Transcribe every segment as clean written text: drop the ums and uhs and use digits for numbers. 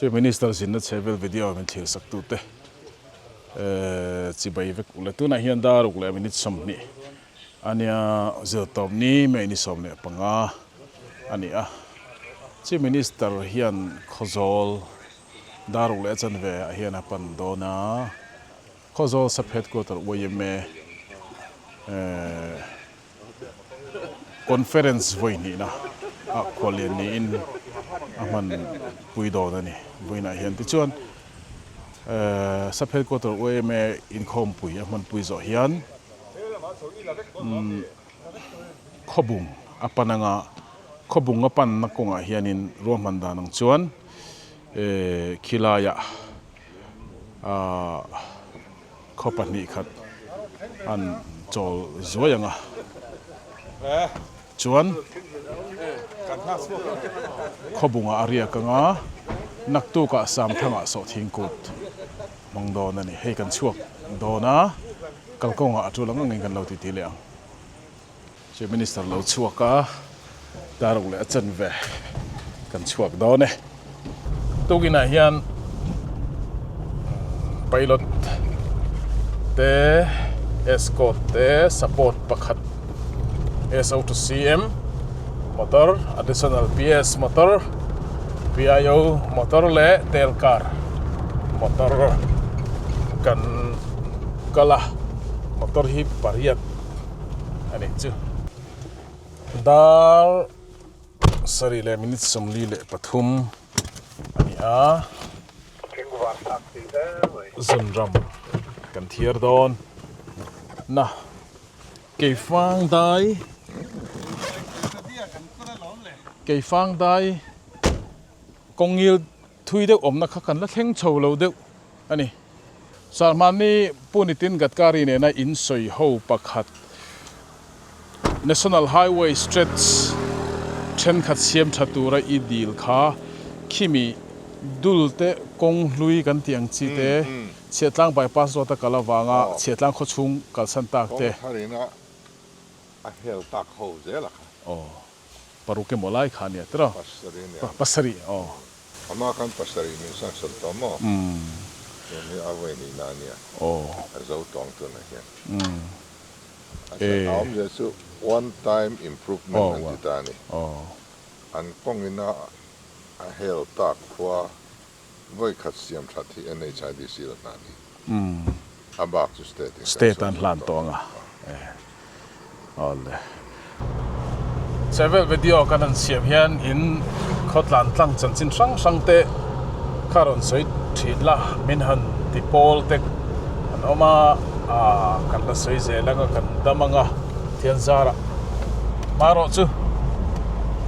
Chief Minister zinna chhevel video min thlir sak tute chibai vek ule tunah hian dar ruk leh minute 20 ania zirtawp ni May ni 15 a ni a. Chief Minister hian Khawzawl dar ruk leh a chanve ah hian a pan dawn a, Khawzawl Sub Headquarter yma Conference vawi hnihna ah khuallian niin a hman pui dawn a ni. Vawiinah hian tichuan Sub Headquarter yma inkhawmpui a hmanpui zawh hian Khawbung a pan anga Khawbung a panna kawngah hianin ruahman dan ang chuan khilaiah khaw 2 khat an chawl zuai ang a, chuan khawbungah a riak ang a, naktukah Samthangah sawhthing kut hmang dawn a ni. Hei kan chhuak dawn a, kalkawngah a tul ang angin kan lo titi leh ang. Chief Minister lo chhuak a, daruk leh a chanve kan chhuak dawn e. Tukinah hian pilot te, escort te, support pakhat SO to CM motor, additional PS motor, PIO motor leh tel car motor kan kal a, motor hi pariat a nih chu. Dar 7:43 a ni a, Zunram kan thiar dawn na Keifang dai Keifang dai kawngil thui deuh awmna kha kan la thleng chho lo deuh a ni. Salmani Pu Nitin Gadkari nena insawi ho pakhat National Highway stretch thenkhat siam tha tura i dil kha khimi dul te kawng hlui kan tih ang chi te Chhiahtlang bypass road a kal avanga Chhiahtlang khawchhung kalsan tak te. Kawng tharina a hel tak ho zel a kha. Aw paruk emaw lai kha ania tiraw? Pasarih ania. Pasarih aw. Ama khan pasarih min sanction tawh maw? Tun hi a vawi nihna ania. A zo tawng tunah hian. A awmzia chu one time improvement an ti ta a ni. An kawngina a hel tak khua vawi khat siam that hi NHIDC la hna a ni. A bak chu state in State an hlan tawh ang a. Awle. Chhevel video kan han siam hian in khawtlan tlang chanchin hrang hrang te kha rawn sawi thin la, min han ti pawl te an awm a, aaa kan la sawi zel anga kan dam anga thian zarah marawh chu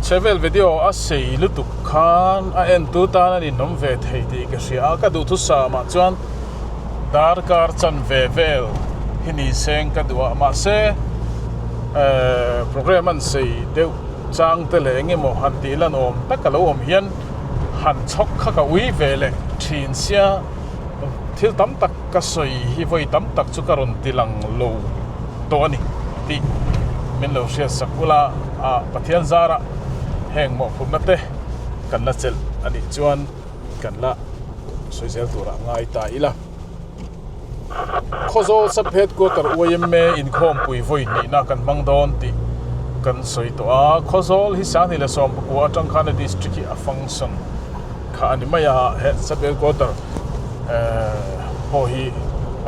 chhevel video a sei lutuk khan a entu tan a ninawm ve thei tih ka hria a, ka duhthusam ah chuan darkar chanve vel hi ni seng ka duh a, mahse program an sei deuh chang te leh eng emaw han tih lan awm tak a lo awm hian han chhawk kha ka ui ve leh thin sia, thil tam tak ka sawi hi vawi tam tak chu ka rawn ti lang lo tawh a ni tih min lo hriat sak ula, Pathian zarah heng mawhphurhna te kan la chelh a nih chuan. Kan la sawi zel turah ngai ta ila. Khawzawl Sub Headquarter YMA inkhawmpui vawi hnihna kan hmang dawn tih kan sawi tawh a. Khawzawl hi 2019 atang khan a district hi a function kha a ni mai a. He Sub Headquarter pawh hi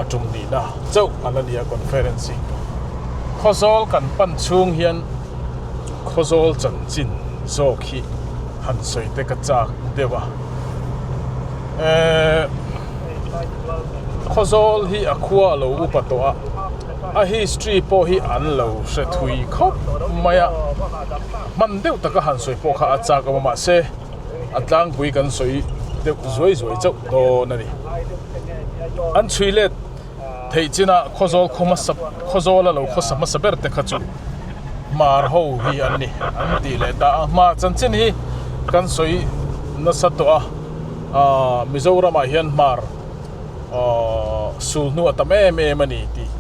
a tum nihna chauh a la ni a conference hi. Khawzawl kan pan chhung hian Khawzawl chanchin zawk hi han sawi te ka chak deuh a. Ehh Khawzawl hi a khua a lo upa tawh a, a history pawh hi an lo hre thui khawp mai a, hman deuh taka han sawi pawh kha a chak awm a mahse a tlangpui kan sawi deuh zuai zuai chauh dawn a ni. An chhui let theih chinah Khawzawl khaw hmasa Khawzawl a lo khawsa hmasa ber te kha chu Hmar ho hi an ni an tih leh ta a, Hmar chanchin hi kan sawi nasa tawh a, aaa Mizoramah hian Hmar aaa sul hnu a tam em em a ni tih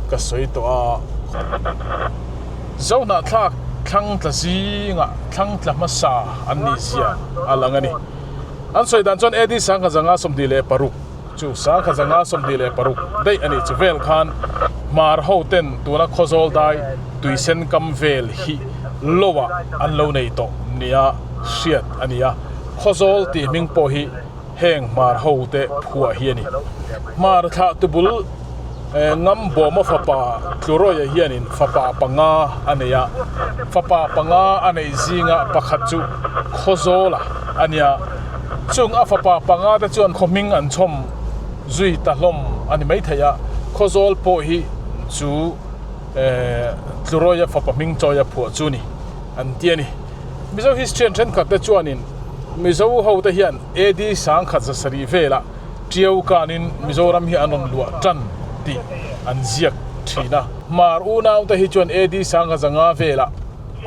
ka sawi tawh a. Zohnahthlak thlang tla zingah thlang tla hmasa an nih zia a lang a ni. An sawi dan chuan AD 1926 chu 1926 daih a nih chu vel khan Hmar ho ten tuna Khawzawl dai tuisen kam vel hi lo ah an lo nei tawh nia hriat a ni a. Khawzawl tih hming pawh hi heng Hmar ho te phuah hi a ni. Hmar thlah tubul Ngam Bawma fapa Tlurawia hianin fapa panga a nei a, fapa panga a neih zinga pakhat chu Khawzawla a nia. Chung a fapa panga te chuan khaw hming an chhawm zui ta hlawm a ni maithei a, Khawzawl pawh hi chu Tlurawia fapa hming chawia phuah chu ni an ti a ni. Mizo history an thenkhat te chuanin Mizo ho te hian AD 1700 velah Tiau kanin Mizoram hi an rawn luah tan tih an ziak thin a. Hmar unau te hi chuan AD 1500 velah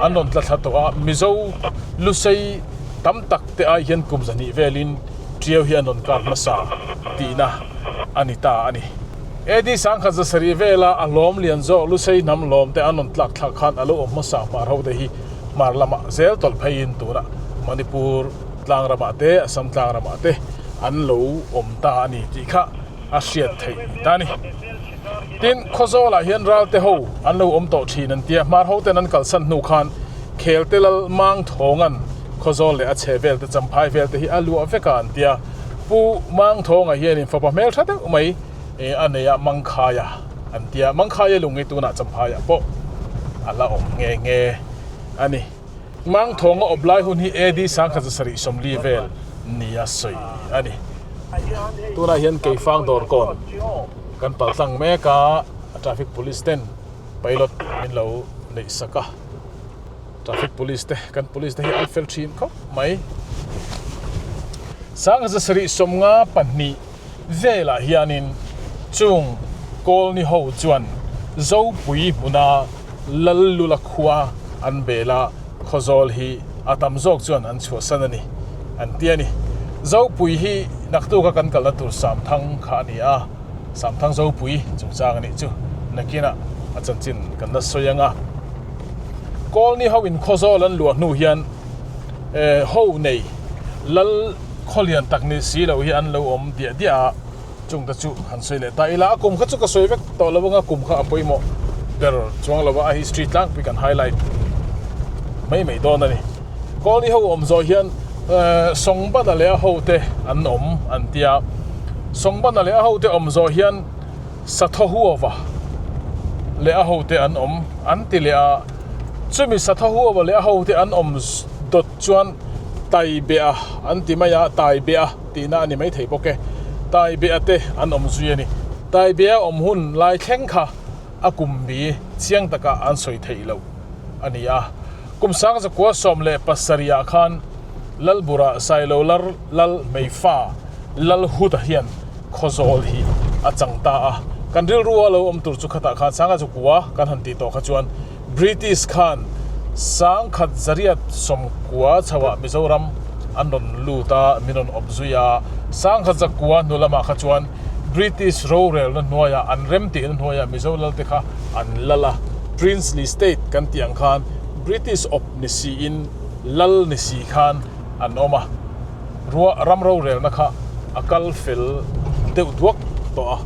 an rawn tla thla tawh a, Mizo Lusei tam tak te ai hian kum zahnih velin Tiau hi an rawn kar hmasa tihna a ni ta a ni. AD 1700 vela a hlawm lian zawk Lusei hnam hlawm te an rawn tlak thlak khan a lo awm hmasa Hmar ho te hi Hmar lamah zel tawlh pheiin tunah Manipur tlang ramah te Assam tlang ramah te an lo awm ta a ni tih kha a hriat theih ta a ni. Tin, Khawzawlah hian ralte ho an lo awm tawh thin an tia, Hmar ho ten an kalsan hnu khan Khelte lal Mang Thawnga'n Khawzawl leh a chhe vel te Champhai vel te hi a luah vek a an tia. Pu Mang Thawnga hianin fapa hmeltha deuh mai a nei a, Mangkhaia an tia. Mangkhaia lung hi tunah Champhaiah pawh a la awm nghe nghe a ni. Mang Thawnga awp lai hun hi AD 1740 vel nia sawi a ni. Tunah hian Keifang dawrkawn kan pal tlang mek a, traffic police ten pilot min lo neih sak a. Traffic police te, kan police te hi an fel thin khawp mai. 1752 velah hianin chung Kawlni ho chuan Zopui hmuna Lallula khua an bel a, Khawzawl hi a tam zawk chuan an chhuahsan a ni, an ti a ni. Zopui hi naktuka kan kalna tur Samthang kha a ni a, Samthang Zopui chungchang a nih chu nakinah a chanchin kan la sawi ang a. Kawlni hoin Khawzawl an luah hnu hian ho nei Lal khawlian tak ni si lo hi an lo awm diah diah a. Chung te chu han sawi leh ta ila, a kum kha chu ka sawi vek tawh lo anga kum kha a pawimawh ber chuang lo a, a history tlangpui kan highlight mai mai dawn a ni. Kawlni ho awm zawh hian Songbana leh a ho te an awm an tia, Songbana leh a ho te awm zawh hian Sathahuava leh a ho te an awm an ti leh a, chumi Sathahuava leh a ho te an awm dawt chuan Taibea an ti mai a, Taibea. tihna a ni maithei bawk e. Taibea te an awm zui a ni. Taibea awm hun lai thleng kha a kum bi chiang taka an sawi theih loh a ni a. Kum 1917 ah khan Lalbura Sailo Lar Lal Meifa Lal Huta hian Khawzawl hi a chang ta a. Kan rilrua lo awm tur chu khatah khan 19 kan han tih tawh kha chuan British khan 1990 chhoah Mizoram an rawn lut a, min rawn awp zui a. 1900 hnu lamah kha chuan British rorelna hnuaiah, an remtihna hnuaiah Mizo lalte kha an lal a. Princely State kan tih ang khan British awp ni siin lal ni si khan an awm a. Ruah ram rorelna kha a kal fel deuh duak tawh a.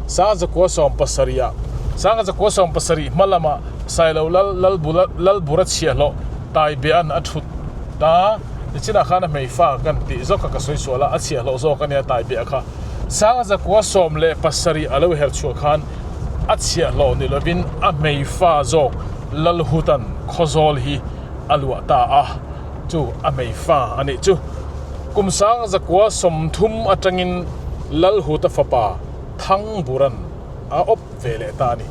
1917 ah 1917 hma lama Sailo Lal Lalbula Lalbura chhiahhlawh Taibea'n a thut ta nichinah khan a hmeifa kan tih zawk a ka sawi sual a, a chhiahhlawh zawk a nia Taibea kha. 1917 a lo her chhuah khan a chhiahhlawh ni lovin a hmeifa zawk Lalhuta'n Khawzawl hi a luah ta a. Chu a hmeifa a nih chu. Kum 1930 atangin Lalhuta fapa Thangburan a awp ve leh ta a ni.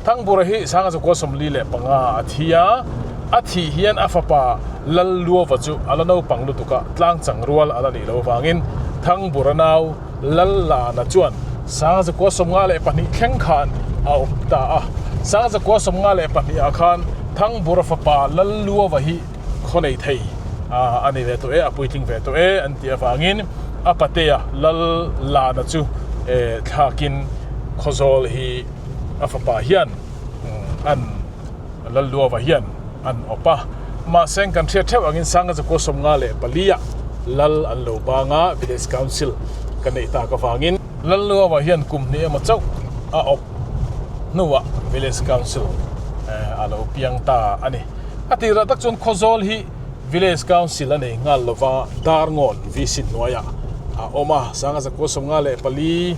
Thangbura hi 1945 a thi a, a thih hian a fapa Lalluava chu a la naupang lutuk a, tlangchang rual a la nih loh avangin Thangbura nau Lallana chuan 1952 thleng khan a awp ta a. 1952 ah khan Thangbura fapa Lalluava hi khaw nei thei a ni ve tawh e, a puitling ve tawh e an tih avangin a patea lal lana chu thlakin Khawzawl hi a fapa hian an Lalluava hian an awp a. Mahse kan hriat theuh angin 1954 ah. Lal an lo bang a, Village Council ka neih tak avangin. Lalnuama hian kum hnih emaw chauh a awp hnuah Village Council a lo piang ta a ni. A tirah tak chuan Khawzawl hi Village Council a nei nghal lova, Darngawn VC hnuaiah a awm a, Sangha zakua 54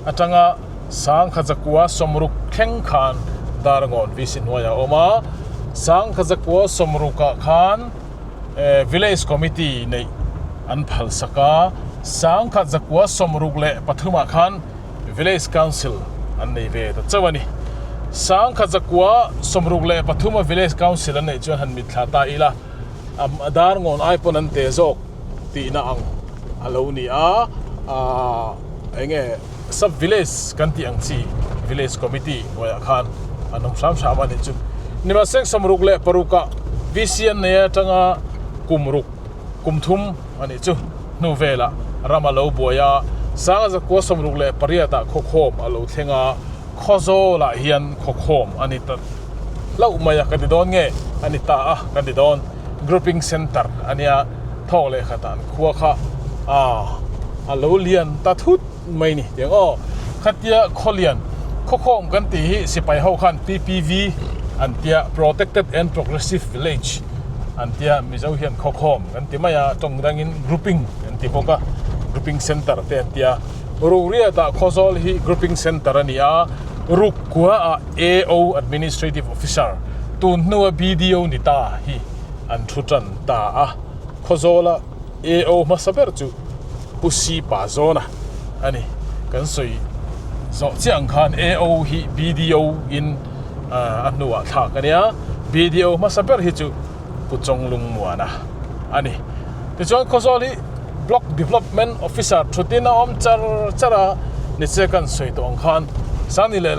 atanga Sangha zakua 60 thleng khan Darngawn VC hnuaiah a awm a, Sangha zakua 60 ah khan Village Committee neih an phal sak a, Sangkhat zakua 63 ah khan Village Council an nei ve ta chauh a ni. Sangkhat zakua 63 a Village Council an neih chuan han mitthla ta ila, a dar ngawn ai pawn an te zawk tihna ang a lo ni a, eng nge Sub Village kan tih ang chi Village Committee hnuaiah khan an awm hram hram a nih chu. Nimahseng 66 ah VC an nei atanga kum ruk kum thum a nih chu. Hnu velah ram a lo buai a, Sanga zakua 68 ah khawkhawm a lo thleng a, Khawzawlah hian khawkhawm a ni ta hlauh mai a, ka ti dawn nge a ni ta a ka ti dawn. Grouping Centre a nia, thawk leh khatah an khua kha a a lo lian ta thut mai ni tiang aw. Khatia khawlian khawkhawm kan tih hi sipai ho khan PPV an tia Protected and Progressive Village an tia Mizo hian khawkhawm kan ti mai a, tawng dangin grouping an ti bawk a, grouping centre te an tia. Ruriatah Khawzawl hi grouping centre a ni a, Rukkuaah AO Administrative Officer tun hnua BDO ni ta hi an thu tan ta a, Khawzawla AO hmasa ber chu Pu Si Pa Zawna a ni. Kan sawi zawh chiah ang khan AO hi BDO in a hnuah thlak a nia, BDO hmasa ber hi chu Pu Chawnglungmuana a ni. Tichuan Khawzawl hi Block Development Officer thutin a awm char char a, niche kan sawi tawh ang khan Sangni leh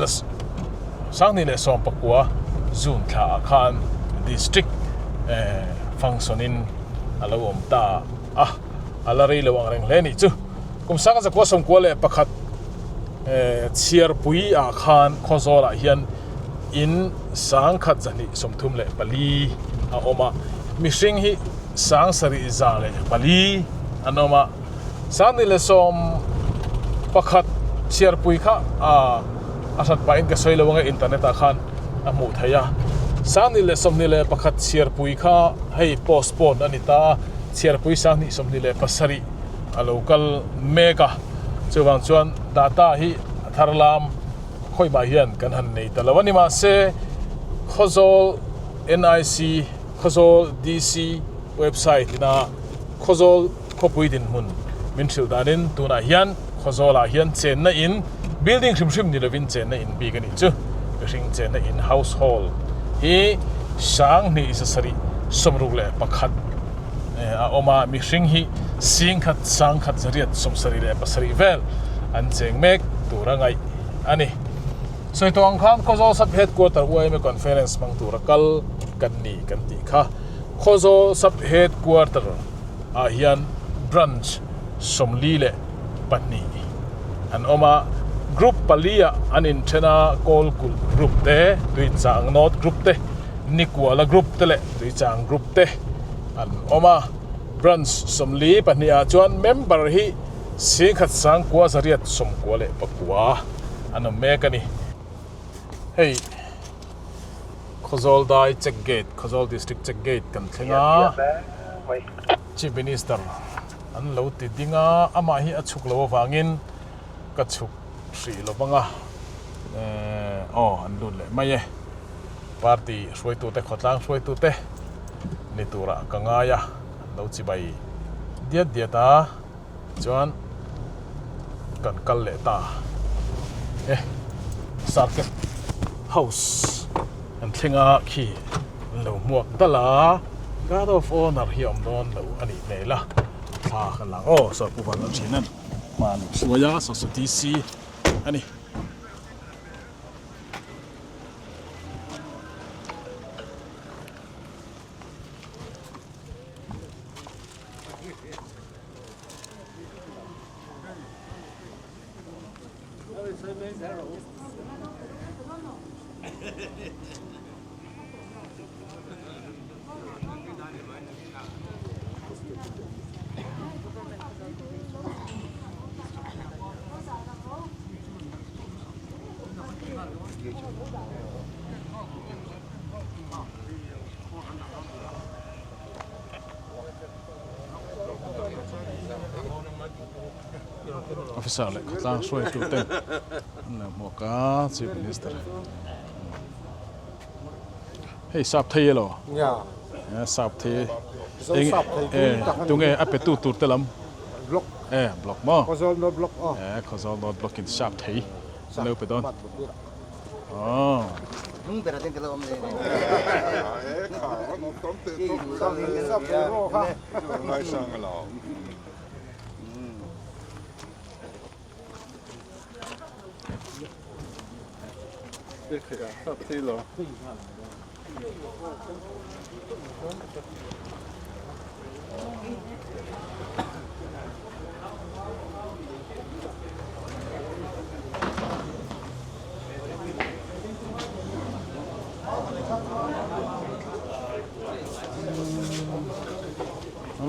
Sangni leh Sawmpakua June thla ah khan District function in a lo awm ta a, a la rei lo ang reng hle nih chu. Kum sanga zakua 91 chhiarpui ah khan Khawzawl ah hian in sangkhat 234 a awm a, mihring hi 7104 an awm a, 2011 chhiarpui kha a hrat pahin ka sawi lo ang e internet ah khan a hmuh theih a, 2021 chhiarpui kha hei postpone a ni ta a, chhiarpui 2027 a lo kal mek a, chuvang chuan data hi a thar lam khawimah hian kan han nei ta lo a ni mahse Khawzawl NIC Khawzawl DC website ina Khawzawl khawpui dinhmun min hrilh danin tunah hian Khawzawlah hian chenna in building hrim hrim ni lovin chenna in bik a nih chu. Mihring chenna in household hi 2761 a awm a, mihring hi singkhat sangkhat zariat 77 vel an cheng mek tur a ngaih a ni. Sawi tawh ang khan Khawzawl Sub Headquarter YMA Conference hmang tura kal kan ni kan tih kha. Khawzawl Sub Headquarter ah hian Branch 42 an awm a, Group pali ah an inthen a, Kawlkulh Group te, Tuichang North Group te, Nikuala Group te leh Tuichang Group te an awm a. Branch 42 ah chuan member hi singkhat sangkua zariat 99 an awm mek a ni. Hei Khawzawl Dai Check Gate, Khawzawl District Check Gate kan thleng a, Chief Minister an lo ti ding a, amah hi a chhuk lo avangin ka chhuk hrih lo vang a, aw an lut leh mai e. Party hruaitute, khawtlang hruaitute ni turah ka ngai a, an lo chibai diat diat a. Chuan kan kal leh ta e circuit house an thleng a khi an lo hmuak dal a guard of honour hi a awm dawn lo a nih hmel a thla kan lang aw saw pu van lo thin an hma lo hruai a saw saw DC a ni. Officer leh khawtlang hruaitu ten an lo hmuak a Chief Minister hei sap thei elaw sap thei eng tunge a petu tur te lam block e block maw Khawzawl North Block aw e Khawzawl North Block in sap thei an lo pe dawn. Aw.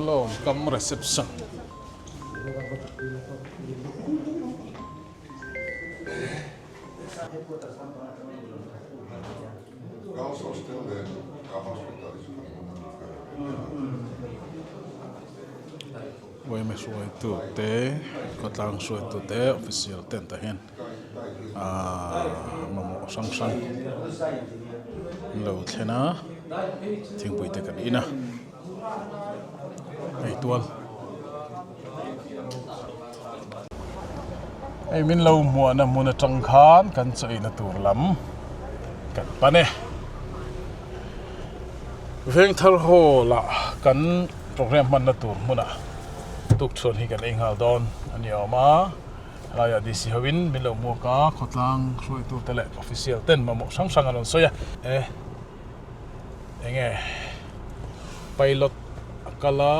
Lawm kam reception. Yma hruaitu te khawtlang hruaitu te official ten tah hian ahh mamawh hrang hrang an lo thlen a thingpui te kan in a hei tual. Hei min lo hmuahna hmun atang khan kan chaina tur lam kan pan e. Vengthar hall ah kan program hmanna tur hmunah tukchhuan hi kan ei nghal dawn a ni awm a, helaiah DC hoin min lo hmuak a, khawtlang hruaitute leh official ten mamawh hrang hrang an rawn sawi a. E enge pilot a kal a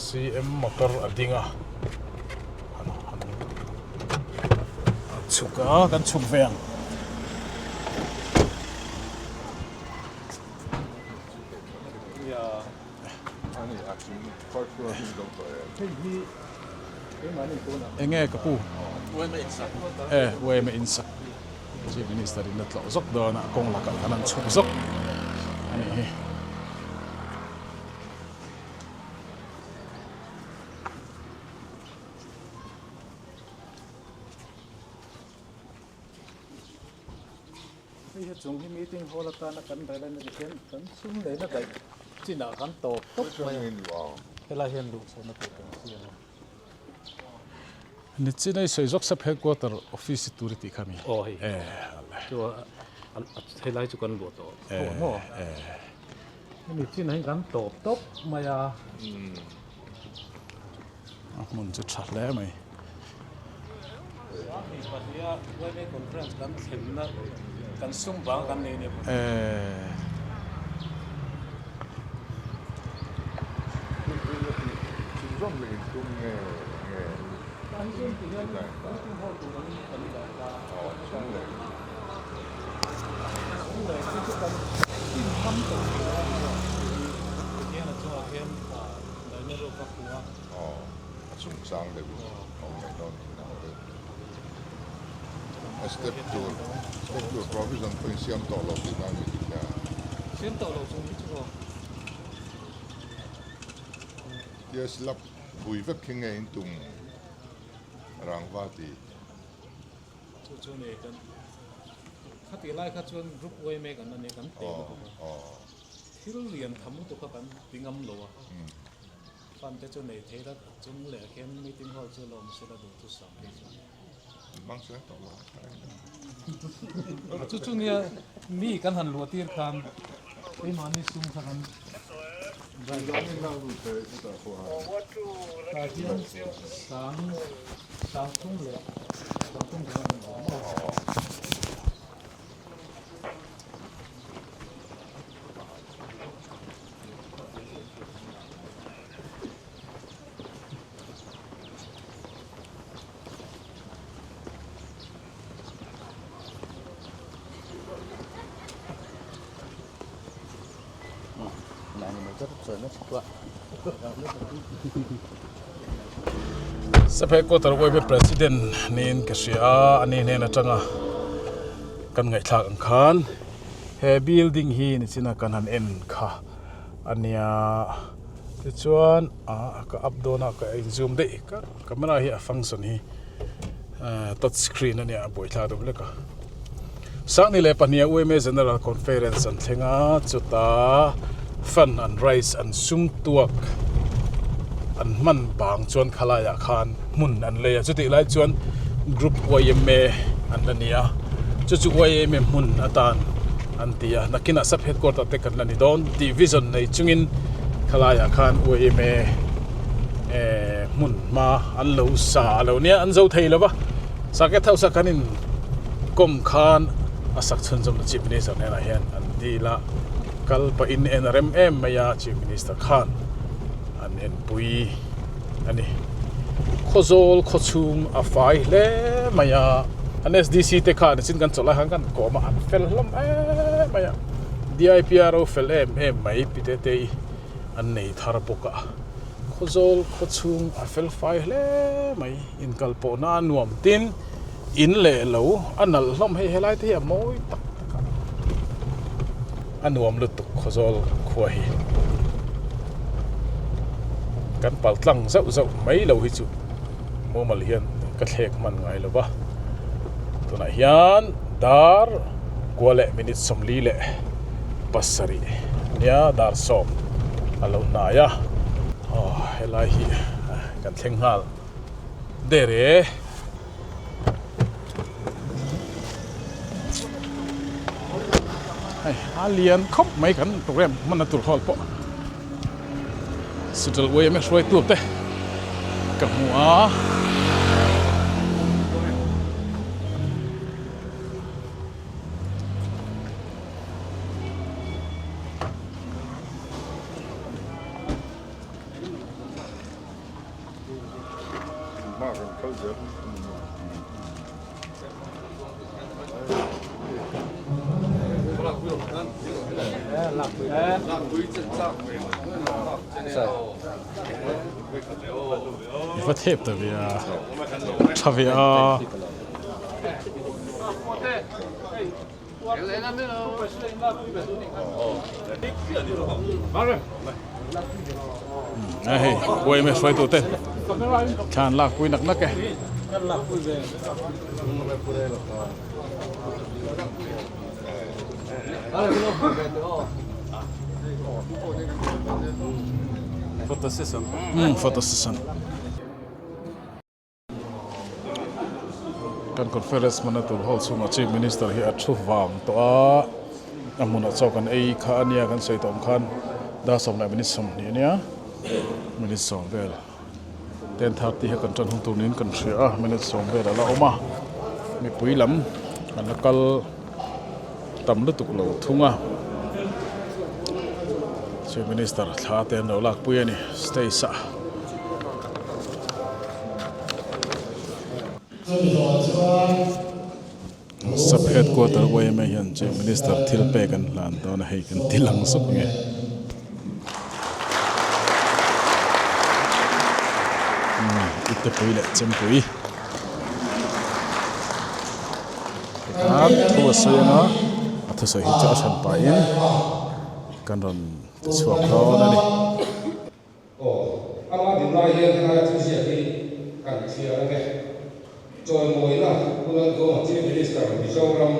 CM motor a ding a a chhuk a kan chhuk ve ang. Enge ka pu e uaima insak Chief Minister in a tlawh zawk dawn a kawng lakah khan an chhuk zawk a nih hi. Hei hi chung hi meeting hall atana kan daih lai na ti hian kan sum neihna daih chinah kan tawp tawp mai a, helai hian luh chhohna tur kan siam a. Ni chin a i sawi zawk sap headquarter office tur i tih kha mi? Aw hei chu helai chu kan luah tawh tawh maw? Hemi chinah hian kan tawp tawp mai a. A hmun chu tha hle mai. Pahniha YMA conference kan thlenna kan sum vang kan nei nia. Aw, a chungchang deuh in awm mai dawn niin a awm. A step tur, step tur provision pawh in siam tawh lo tih dan ni kha. Siam tawh lo chung hi chu aw. Tia slab bui vek khi nge in tum rangva ti. Chu chu nei kan khati lai kha chuan group yma kan la nia kan te lutuk a. Thil lian tham lutuk kha kan ti ngam lo a. Fund te chu nei thei la chung leh khian meeting hall chu lawm se la duh thusam phei chu. Hmang se tawh lo. Chu chu nia mi kan han luah tir khan keimahni sum kha kan tah hian sang sang thum leh sang thum kan han awm a. Sap headquarter yma president niin ka hria a, ani hnen atanga. Kan ngaihthlak ang khan he building hi nichina kan han en kha a nia. Tichuan ah ka up dawn a ka in zoom daih ka camera hi a function hi touch screen a nia a buaithlak deuh hlek a. Sangni leh pahniha UMA General Conference an thleng a, chuta fund an raise an sum tuak an hman bang chuan khalaiah khan hmun an lei a, chutih lai chuan Group YMA an la ni a, chu chu YMA hmun atan an ti a, nakinah sub headquarter te kan la ni dawn tih vision nei chungin khalaiah khan YMA hmun hma an lo sa a lo nia, an zo thei lo va. Saket House a kan in kawm khan a sak chhunzawmna Chief Minister hnenah hian an dil a, kal pahin en a rem em mai a Chief Minister khan an enpui a ni. Khawzawl khawchhung a fai hle mai a, an SDC te khan nichin kan chawlh lai khan kan kawm a, an fel hlawm em mai a, DIPRO fel em em mai pi te te i an nei thar bawk a, Khawzawl khawchhung a fel fai hle mai. Inkal pawhna a nuam tin in leh lo a nalh hlawm hei helai te hi a mawi tak tak a a nuam lutuk Khawzawl khua hi kan pal tlang zauh zauh mai lo hi chu mumal hian ka thlek hman ngai lo va tunah hian dar kua leh minute 40 leh pasarih nia dar sawm a lo hnai a aw helai hi kan thleng nghal. Der e. Hei a lian khawp mai kan program hmanna tur hall pawh Central YMA hruaitu te ka hmu a. I va thep ta ve a, tha ve a. A hei uaime hruaitu te thlan lak pui nak nak e. Photo session. Photo session. Kan conference hmana tur hall chhungah Chief Minister hi a thu vang tawh a, a hmunah chaw kan ei kha a nia kan sawi tawh ang khan dar 10 leh minute 20 a nia, minute 10 vel 10:30 hi kan tan hun tur niin kan hria a, minute 10 vel a la awm a, mipui lam an la kal tam lutuk lo thung a, Chief Minister thla te an lo lakpui a ni stage ah. Sub headquarter yma hian Chief Minister thil pek an hlan dawn a hei kan ti lang zuk nge. Iptepui leh Chempui tikhan thu a sawi anga a thusawi hi chu a hran pahin kan rawn tichhuak dawn a ni. Aw, amah din lai hian helaia thu ziak hi kan chhiar ang e. Chawimawina Pu Lalduhoma Chief Minister Mizoram,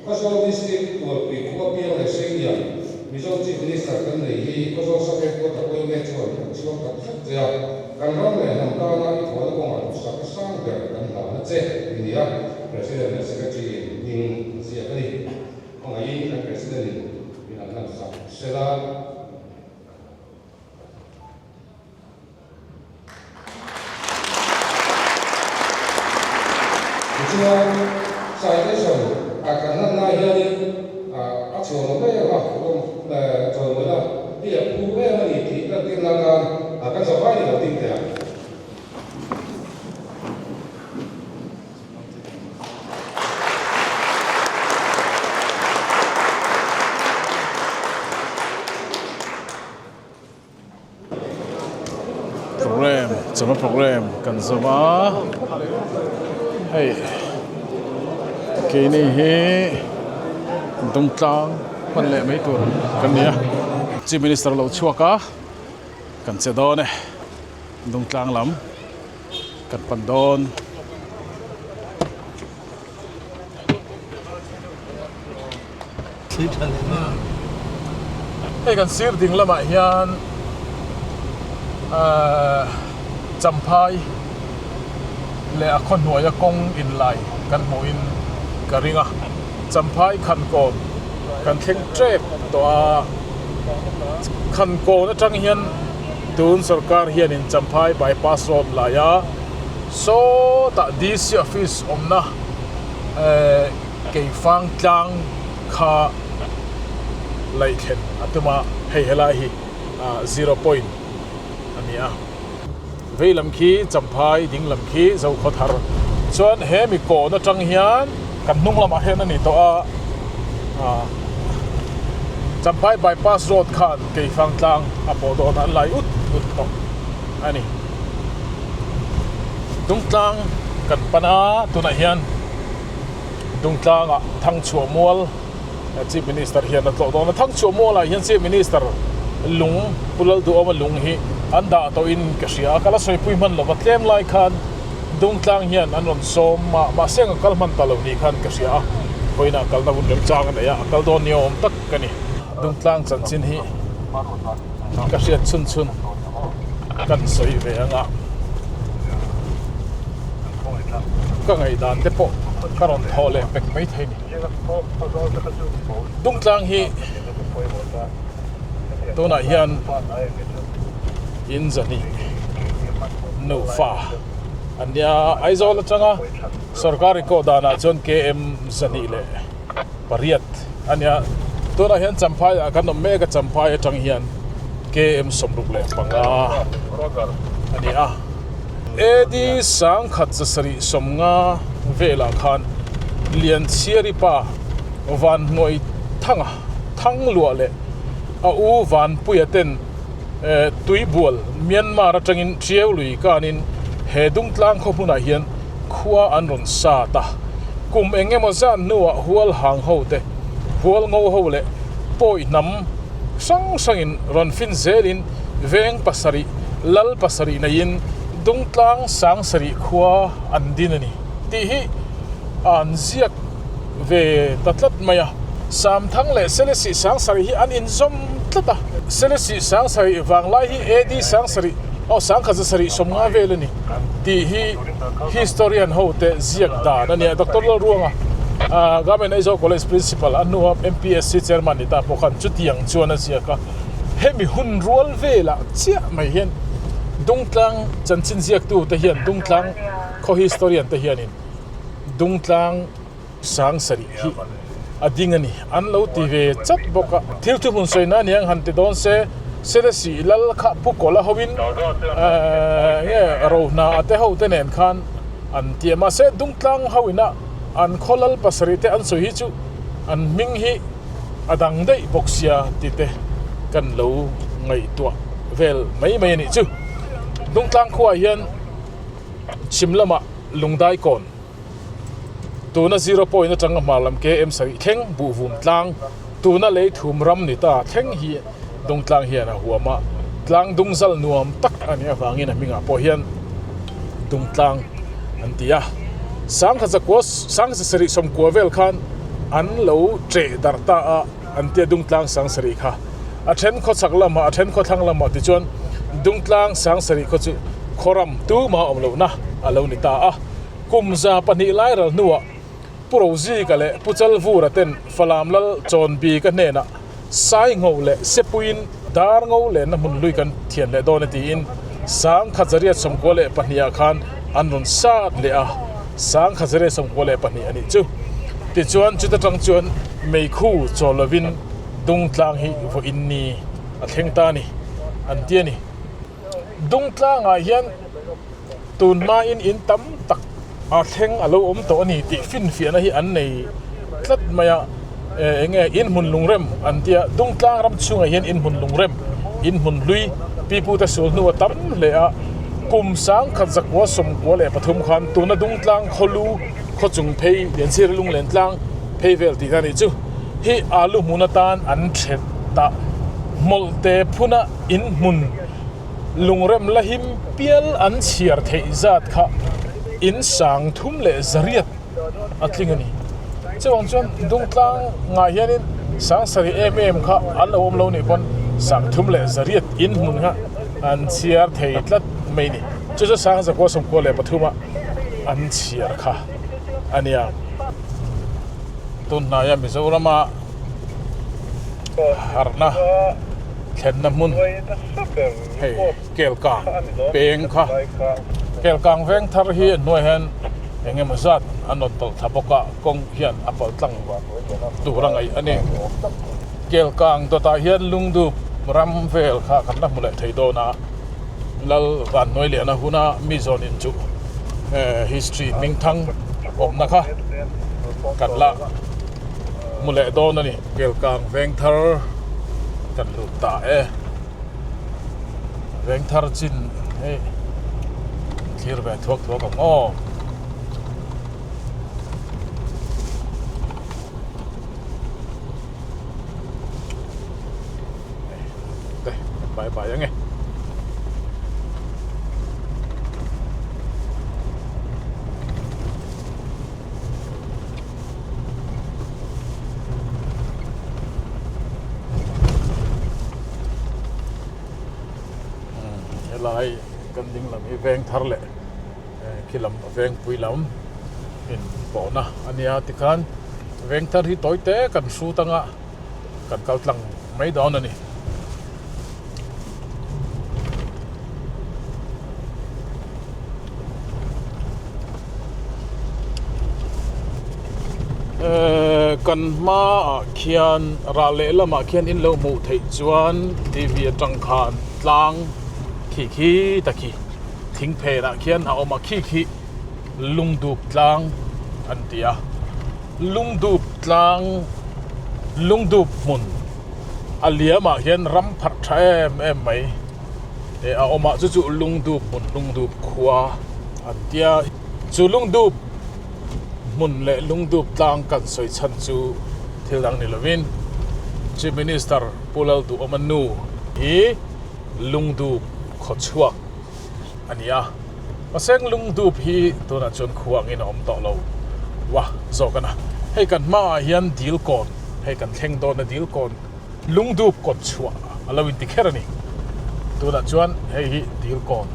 Khawzawl District Tualpui khua piang leh Seilian Mizo Chief Minister kan nei hi Khawzawl Sub Headquarter Oilme chuan kan chhuak tak zet che a, kan ram leh hnam tana i thawhna kawngah duhsak a sang ber kan hlahna che i ni a, President leh Secretary in hming a ziak a ni. Khawngaihin kan President in min an hlansak sela. Tichuan, citation a kan hlan lai hianin a chhuah lo mai ang a, chawimawina hi a phu em a ni tih lantir nan khan kan zavai ni lo ding teh ang. Program chawhma program kan zawm a hei Keini hi Dungtlang hman leh mai tur kan ni a, Chief Minister lo chhuak a, kan che dawn e, Dungtlang lam kan pan dawn. Hei kan sir ding lamah hian ahh Champhai leh a khaw hnuaia kawng inlai kan hmuhin ka ring a, Champhai Khankawn kan thleng tep tawh a, Khankawn atang hian tun sorkar hianin Champhai bypass road laia sawtah DC office awmna ehh Keifang tlang kha laih thlen a tum a, hei helai hi zero point a ni a. Vei lam khi Champhai, ding lam khi Zokhawthar. Chuan he mi kawn atang hian kan hnung lamah hian a ni tawh a, Champhai bypass road khan Keifang tlang a pawh dawn a, an lai ut ut tawh a ni. Dungtlang kan pan a, tunah hian. Dungtlangah Thangchhuah Mual Chief Minister hian a tlawh dawn a, Thangchhuah Mualah hian Chief Minister lung Pu Lalduhawma lung hi an dah tawhin ka hria a, ka la sawipui hman lova tlem lai khan Dungtlang hian an rawn sawm a, mahse ang a kal hman ta lo ni khan ka hria a, vawiinah kalna hun remchang a nei a, a kal dawn ni awm tak ka ni. Dungtlang chanchin hi ka hriat chhun chhun kan sawi ve ang a. Ka ngaihdan te pawh ka rawn thawh leh pek mai thei ni. Dungtlang hi tunah hian in zahnih nufa an nia. Aizawl atanga sorkar record danah chuan KM 28 a nia. Tunah hian Champhai ah kan awm mek a, Champhai atang hian KM 65 a ni a. AD 1750 velah khan Lianchhiari pa Vanhnuai Thanga Thangluah leh a u Vanpuia ten Tuibual, Myanmar atangin Tiau lui kanin he Dungtlang khaw hmunah hian khua an rawn sat a. Kum eng emaw zan hnuah hual hang ho te, hual ngo ho leh pawi hnam hrang hrangin rawn fin zelin veng pasarih, lal pasarih neiin Dungtlang Sangsarih khua an din a ni tih hi an ziak ve ta tlat mai a. Samthang leh Selesih Sangsarih hi an inzawm tlat a. Selesih Sangsarih vanglai hi AD Sangsarih aw Sangkhatzasarih 50 vel a ni tih hi historian ho te ziak dan a ni a. Doctor Lalruanga, Government Aizawl College Principal a hnua MPSC Chairman ni ta pawh khan chutiang chuan a ziak a. Hemi hun rual velah chiah mai hian Dungtlang chanchin ziaktu te hian Dungtlang khaw historian te hianin Dungtlang Sangsarih hi a ding a ni. An lo ti ve chat bawk a. Thil thuhmun sawi na aniang han ti dawn se, Selesih lal kha Pu Kawla hoin nge Rohna a te ho te nen khan an ti a. Mahse Dungtlang hoina an khaw lal pasarih te an sawi hi chu an hming hi a dang daih bawk sia ti te kan lo ngaihtuah vel mai mai a nih chu. Dungtlang khuaah hian chhim lamah Lungdai kawn tuna zero point atanga hmar lam KM sarih thleng Buhvum tlang tuna lei thum ram ni ta thleng hi Dungtlang hian a huam a, tlang dungzal nuam tak a nih avangin a hmingah pawh hian Dungtlang an ti a. Sangkhatzakua Sangkhatzasarih sawmkua vel khan an lo ṭeh darh ta a, an tia Dungtlang Sangsarih kha a then khawchhak lamah a then khawthlang lamah tichuan Dungtlang Sangsarih khaw chu khawram tumah awm lohna a lo ni ta a. Kum 200 lai ral hnuah Pu Rozika leh Pu Chalvura ten Falam Lal Chawnbika hnenah Saingho leh Sepuiin dar ngo lenna hmun lui kan thian leh dawn e tiin 1992 ah khan an rawn sat leh a, 1992 a nih chu. Tichuan chuta tang chuan meikhu chawl lovin Dungtlang hi vawiin ni a thleng ta a ni an ti a ni. Dungtlangah hian tun hmain in tam tak a thleng a lo awm tawh a ni tih finfiahna hi an nei tlat mai a, eng nge inhmun lungrem an tia Dungtlang ram chhungah hian inhmun lungrem inhmun hlui pipute sul hnu a tam hle a, kum 1993 khan tuna Dungtlang khawlu Khawchung phei Lianchhir Lunglen tlang phei vel tihna a nih chu. Hi alu hmun atan an thet a, hmawlhte phuna in hmun lungrem la him pial an chhiar theih zat kha in sang thum leh zariat a tling a ni. Chuvang chuan Dungtlang ngah hianin sang sarih em em kha an lo awm lo nih pawn sang thum leh zariat in hmun kha an chhiar thei tlat mai a ni. Chu chu sang zakua sawmkua leh pathuma an chhiar kha a nia. Tun hnaia Mizorama harhna thlenna hmun hei Kelkang peng kha Kelkang veng thar hi a hnuai hian eng emaw zat an rawn tawlh thla bawk a, kawng hian a pal tlang tur a ngaih a ni. Kelkang dawtah hian lungdup ram vel kha kan la hmu leh thei dawn a, Lal Vanhnuai Liana huna mi zawn in chu history hmingthang awmna kha kan la hmu leh dawn a ni. Kelkang veng thar kan lut ta e. Veng thar chin hei thlir ve thuak thuak ang aw. Te bye bye ange. Helai kan ding lam hi veng thar leh khi lam veng pui lam in pawhna a nia tikhan veng thar hi tawi te kan hrut anga kan kal tlang mai dawn a ni. Kan hmaah khian rah lehlamah khian in lo hmuh theih chuan T V atang khan tlang khi khi ta khi thing phenah khian a awm a khi khi lungdup tlang an ti a lungdup tlang lungdup hmun a liamah hian ram pharh tha em em mai eh a awm a chu chu lungdup hmun lungdup khua an tia chu lungdup hmun leh lungdup tlang kan sawi chhan chu thil dang ni lovin Chief Minister Pu Lalduhawma nu hi lungdup khawchhuak a ni a mahse lungdup hi tunah chuan khua angin a awm tawh lo wa zawk a na hei kan hmaah hian dil kawn hei kan thleng dawn a dil kawn lungdup kawt chhuah a lo inti kher a ni tunah chuan hei hi dil kawn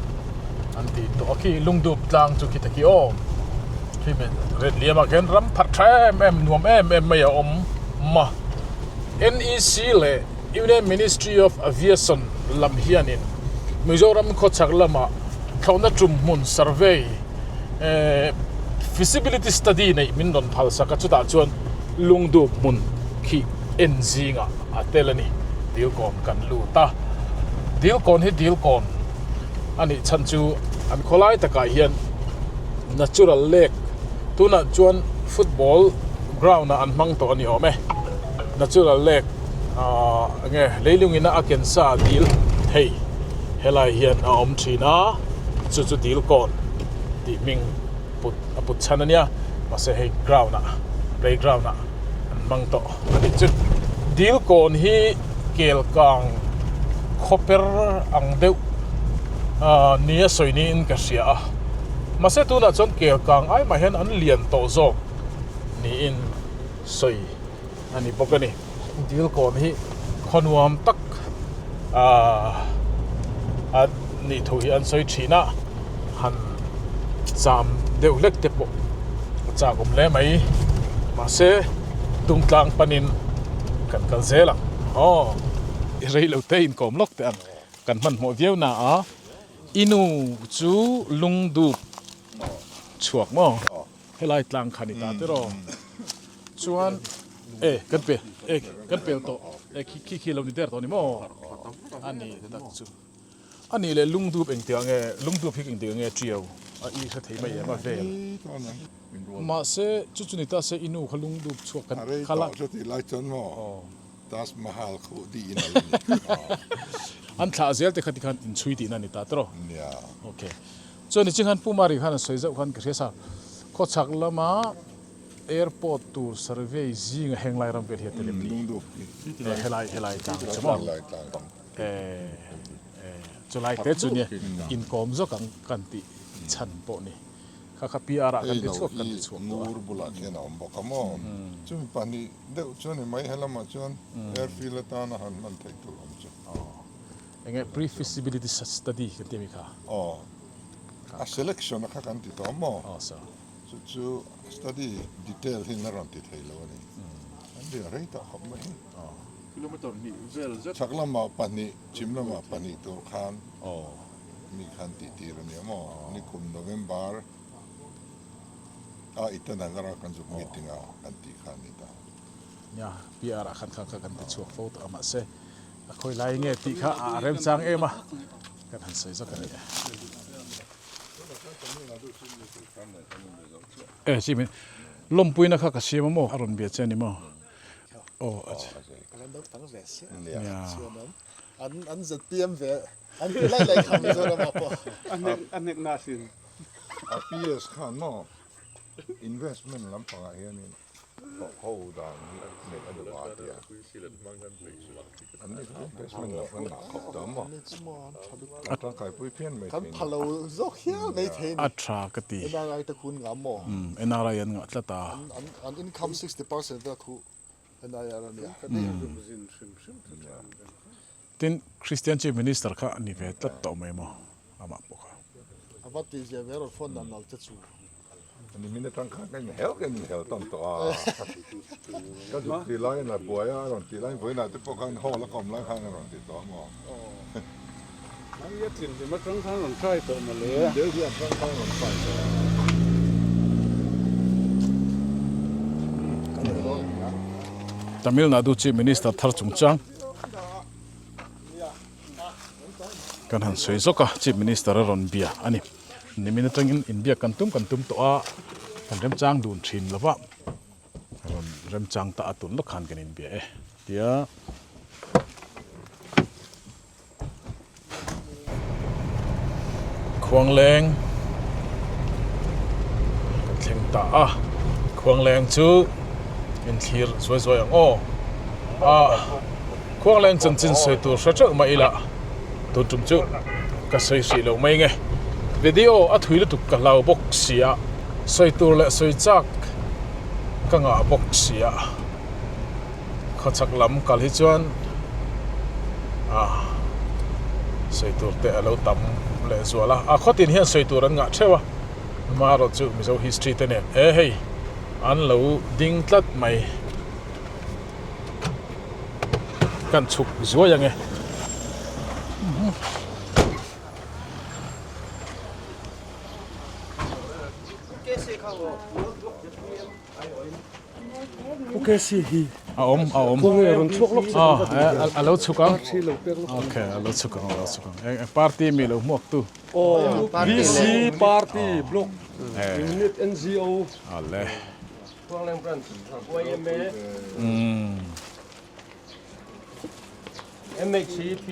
an tih tawh a khi lungdup tlang chu khi ta khi aw khi ret liamah khian ram pharh tha em em nuam em em mai a awm a N E C leh Union Ministry of Aviation lam hianin Mizoram khawchhak lama thlawhna tum hmun survey feasibility study neih min rawn phal sak a, chutah chuan lungdup hmun khi en zingah a tel a ni. Dilkawn kan lut a, Dilkawn hi Dilkawn a nih chhan chu an khawlai takah hian natural lake tunah chuan football ground ah an hmang tawh a ni awm e. Natural lake ahh enge leilungin a ken sa dil hei helai hian a awm thin a chu chu dil kawn tih hming put a put chhan a nia mahse hei ground ah playground ah an hmang tawh a nih chu dil kawn hi kel kang khawper ang deuh ahh nia sawi niin ka hria a mahse tunah chuan kel kang ai mah hian an lian tawh zawk niin. sawi a ni bawk a ni. Dil kawn hi khaw nuam tak ahh a nih thu hi an sawi thin a, han cham deuh hlek te pawh a chak awm hle mai. Mahse Dungtlang panin kan kal zel ang aw. Rei lo te inkawm lawk teh ang kan hmanhmawh viau na a, i nu chu lungdup chhuak maw? Helai tlang kha ni ta tiraw chuan e kan pe e kan pel tawh e khi khi khi lo ni der tawh ni maw a ni tak chu a nih leh lungdup engtiang nge lungdup hi engtiang nge tiau a i hre thei mai em a vel mahse chu chu ni ta se i nu kha lungdup chhuak kan kha la lai chuan maw Taj Mahal khuh dih in a lo ni an thlah zel te kha tikhan inchhui tihna ni ta tiraw okay. Chuan niching khan Pu Mari khan a sawi zauh khan ka hria sa. Khawchhak lama airport tur survey zinga heng lai ram vel hi a tel em ni? Helai helai tlang chu maw? Chulai te chu nia inkawm zawk ang kan tih chhan pawh ni. Kha kha PR ah kan ti chhuak kan ti chhuak tawh a. Ngur bulah khian a awm bawk a maw? Chumi pahnih deuh chu a ni mai helamah chuan airfield atana han hman theih tur awm chu. Enge pre-feasibility study kan ti a mi kha? Aw, a selection a kha kan ti tawh maw? Aw sir. Chu chu study detail hi an la rawn ti thei lo a ni. An ria rei tawh khawp mai. Aw. Kilometer hnih vel zet. Chhak lamah pahnih, chhim lamah pahnih tur khan mi khan tih tir a nia maw? Nikum November a Itanagar a kan zuk meeting a kan tih kha a ni ta. Nia, PR ah khan kha kha kan ti chhuak fo tawh a mahse a khawi lai nge tih kha a remchang em a, kan han sawi zawk a ni e. E chi min lawmpuina kha ka siam a maw a rawn bia che a ni maw? Aw a chi. Kan naupang ve sia chuan awm an an ZPM ve an ti lai lai kha Mizoram ah pawh. A hnek na sin. A PS khan maw investment lampangah hianin Ho dan hi neih a duh a tia. An ni chu investment lam khan ngah khawp ta maw? A tangkaipui phian mai thei ni. Kan pha lo zawk hial mai thei ni. A tha ka ti. NRI te khu an ngah maw? NRI an ngah tlat a. An income 60% vel khu NRI a nia. Tin, Christian Chief Minister kha a ni ve tlat tawh mai maw? Amah pawh kha. A va tih zia ve rawh phone dan lo che chu. Ni min atang khan ka inhel ka inhel tam tawh a. Ka zuk ti laiin a buai a, a rawn ti laiin vawiinah te pawh khan hall a ka awm lai khan a rawn ti tawh a maw. Hei a tlin hlim atang khan rawn try tawh mawle. Delhi atang khan rawn try tawh a. Tamil Nadu Chief Minister thar chungchang. Kan han sawi zawk a, Chief Minister a rawn bia a ni. Nimin atangin inbiak kan tum kan tum tawh a, kan remchang dun thin lo va, rawn remchang ta a tun lawk khan kan inbia e tia. Khuangleng kan thleng ta a, Khuangleng chu inthlir zuai zuai ang aw. A Khuangleng chanchin sawi tur hre teuh mah ila tun tum chu ka sawi hrih loh mai nge. Video a thui lutuk ka hlau bawk si a, sawi tur leh sawi chak ka ngah bawk si a. Khawchhak lam kal hi chuan ah sawi tur te a lo tam leh zual a, a khawtin hian sawi tur an ngah theuh a, amaherawh chu Mizo history te nen e hei an lo ding tlat mai kan chhuk zuai ang e. A awm a awm a lo chhuk ang ok a lo chhuk ang a lo chhuk ang eng party mi lo hmuak tu VC party block unit NGO ale MHEP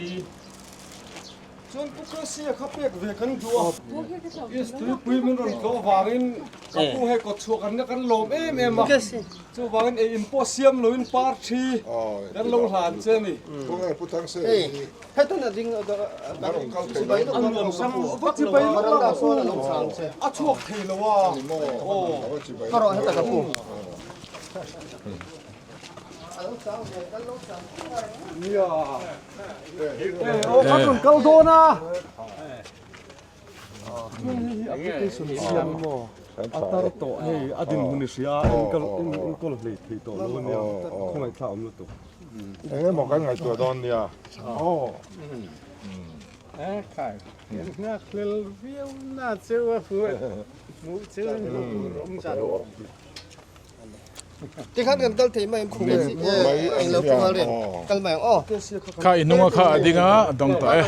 Chuan Pu Krasi-a kha pek ve kan duh a, East Tuipui min rawn tlawh vangin ka pu hei kawt chhuah kan kan lawm em em a, chuvangin ei in pawh siam loin par thi kan lo hlan che a ni. A chhuak thei lo a, aw. Nia. Aw kan kal dawn a. Application siam maw a tar tawh hei a din hun i hria enkawl enkawl hlei thei tawh lo ania khawngaih thla awm lutuk. Eng emaw kan ngaihtuah dawn nia. Aw. E khai. Nghak hlel viau na cheu a hmuh cheu Tikhan kan kal thei mai em khum mai lo khum rian kal mai ang aw. Kha i hnunga kha a ding a a dawng tawh e.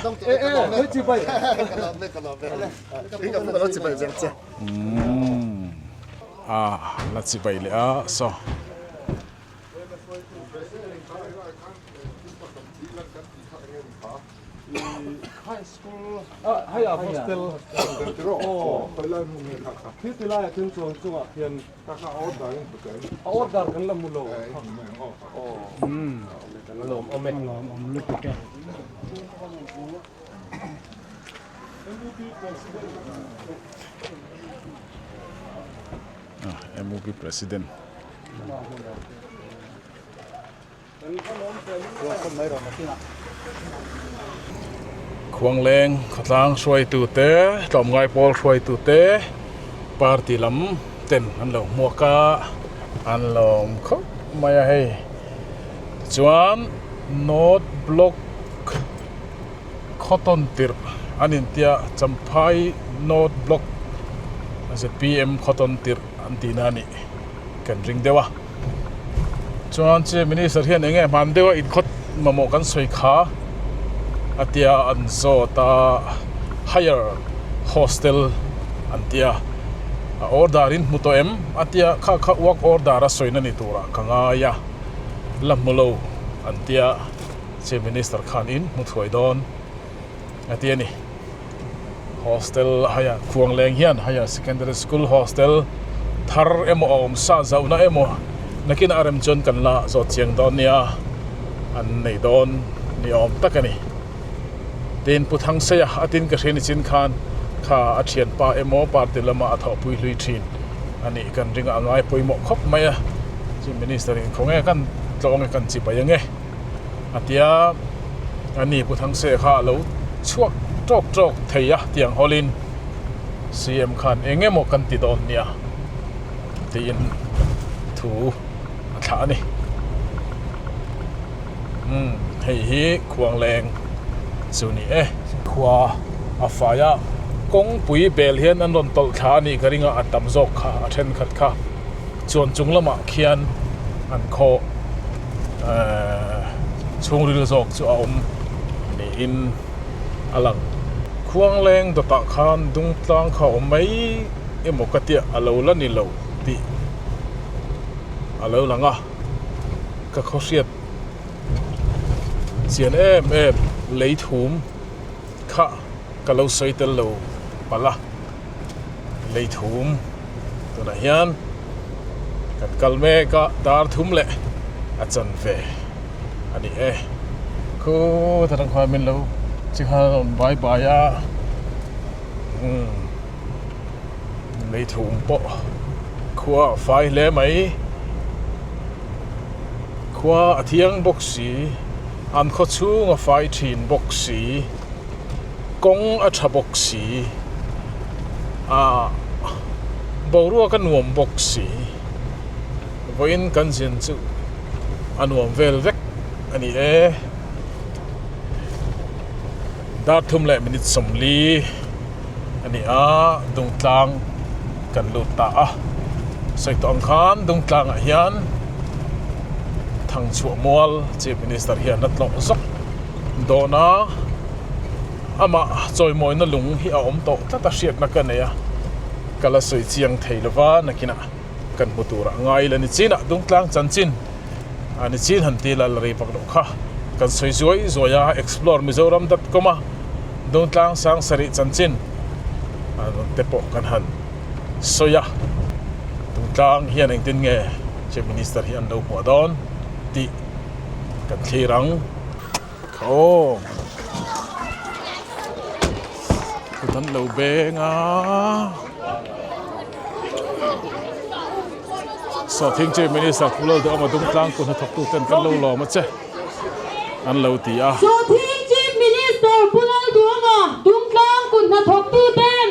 A la chibai leh a saw. School hei a hostel aw khi ti laiah khian chuan chungah khian a order kan la hmu lo aw kan lawm awm e lawm awm lutuk e MUP President Khuangleng khawtlang hruaitute tlawmngai pawl hruaitute party lam ten an lo hmuak a an lawm khawp mai a hei tichuan north block khaw tawn tirh an intia Champhai north block zpm khaw tawn tirh an tihna a nih kan ring deuh a. Chuan Chief Minister hian eng nge hman deuha inkhawt mamawh kan sawi kha a tia an zawt a higher hostel an tia a order in hmu tawh em a tia kha kha work order a sawina ni turah ka ngai a la hmu lo an tia Chief Minister khan in hmu thuai dawn a ti a ni. Hostel higher Khuangleng hian higher secondary school hostel thar emaw a awm sa zauhna emaw nakinah a rem chuan kan la zawt chiang dawn nia an nei dawn ni awm tak a ni. Tin Pu Thangseia a tin ka hria ni chin khan kha a thianpa emaw party lama a thawhpui hlui thin a nih kan ring a ngai pawimawh khawp mai a Chief Minister in khaw nge kan tlawh ange kan chibai ange. A tia a ni Pu Thangse kha a lo chhuak tawk tawk thei a tiang hawlin CM khan eng emaw kan ti dawn nia tiin thu a thlah a ni. Umm hei hi Khuangleng chu ni e. Khua a fai a, kawngpui bel hian an rawn tawlh thla a nih ka ring a, a tam zawk kha a thenkhat kha chuan chung lamah khian an khaw. Chhungril zawk chu a awm niin a lang. Khuangleng dawtah khan dungtlang kha a awm mai emaw ka tia a lo la ni lo tih a lo lang a, ka khawhriat chian em em lei thum kha ka lo sawi tel lo palh a, lei thum tunah hian. Kan kal mek a, dar thum leh a chan ve a ni e. Khu ta tang khuan min lo chi khan a rawn bai bai a, umm lei thum pawh khua a fai hle mai. Khua a thiang bawk si, an khaw chhung a fai thin bawk si, kawng a tha bawk si, ah. Boruak a nuam bawk si. Vawiin kan zin chu a nuam vel vek a ni e. Dar thum leh minute 40 a ni a, Dungtlang kan lut ta a. Sawi tawh ang khan Dungtlangah hian Thangchhuah Mual Chief Minister hian a tlawh zawk dawn a. Amah chawimawina lung hi a awm tawh tlat a hriatna ka nei a, ka la sawi chiang thei lova nakinah kan hmu turah ngai ila ni chinah Dungtlang chanchin a ni chin han ti la la rei vak loh kha kan sawi zuai zuai a explore mizoram dot com a Dungtlang sang sarih chanchin te pawh kan han sawi a, Dungtlang hian engtin nge Chief Minister hi an lo hmuah dawn tih kan thlir ang. Aw kut an lo beng a Sawhthing Chief Minister Pu Lalduhawma Dungtlang kut hnathawktu ten kan lo lawm a che an lo ti a. Sawhthing Chief Minister Pu Lalduhawma Dungtlang kut hnathawktu ten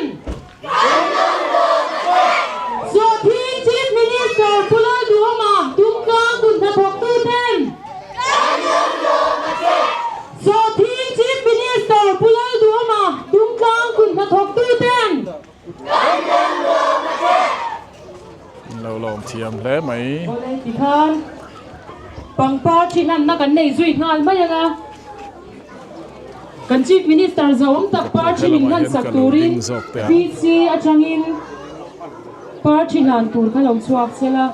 Sawhthing Chief Minister Pu Lalduhawma Dungtlang kut hnathawktu ten Sawhthing Chief Minister Pu Lalduhawma Dungtlang kut hnathawktu ten In lo lawm thiam hle mai. Awle tikhan pangpar thihlanna kan nei zui nghal mai anga. Kan Chief Minister zawm tak party min hlan sak turin VC atangin party hlan tur kha lo chhuak sel a.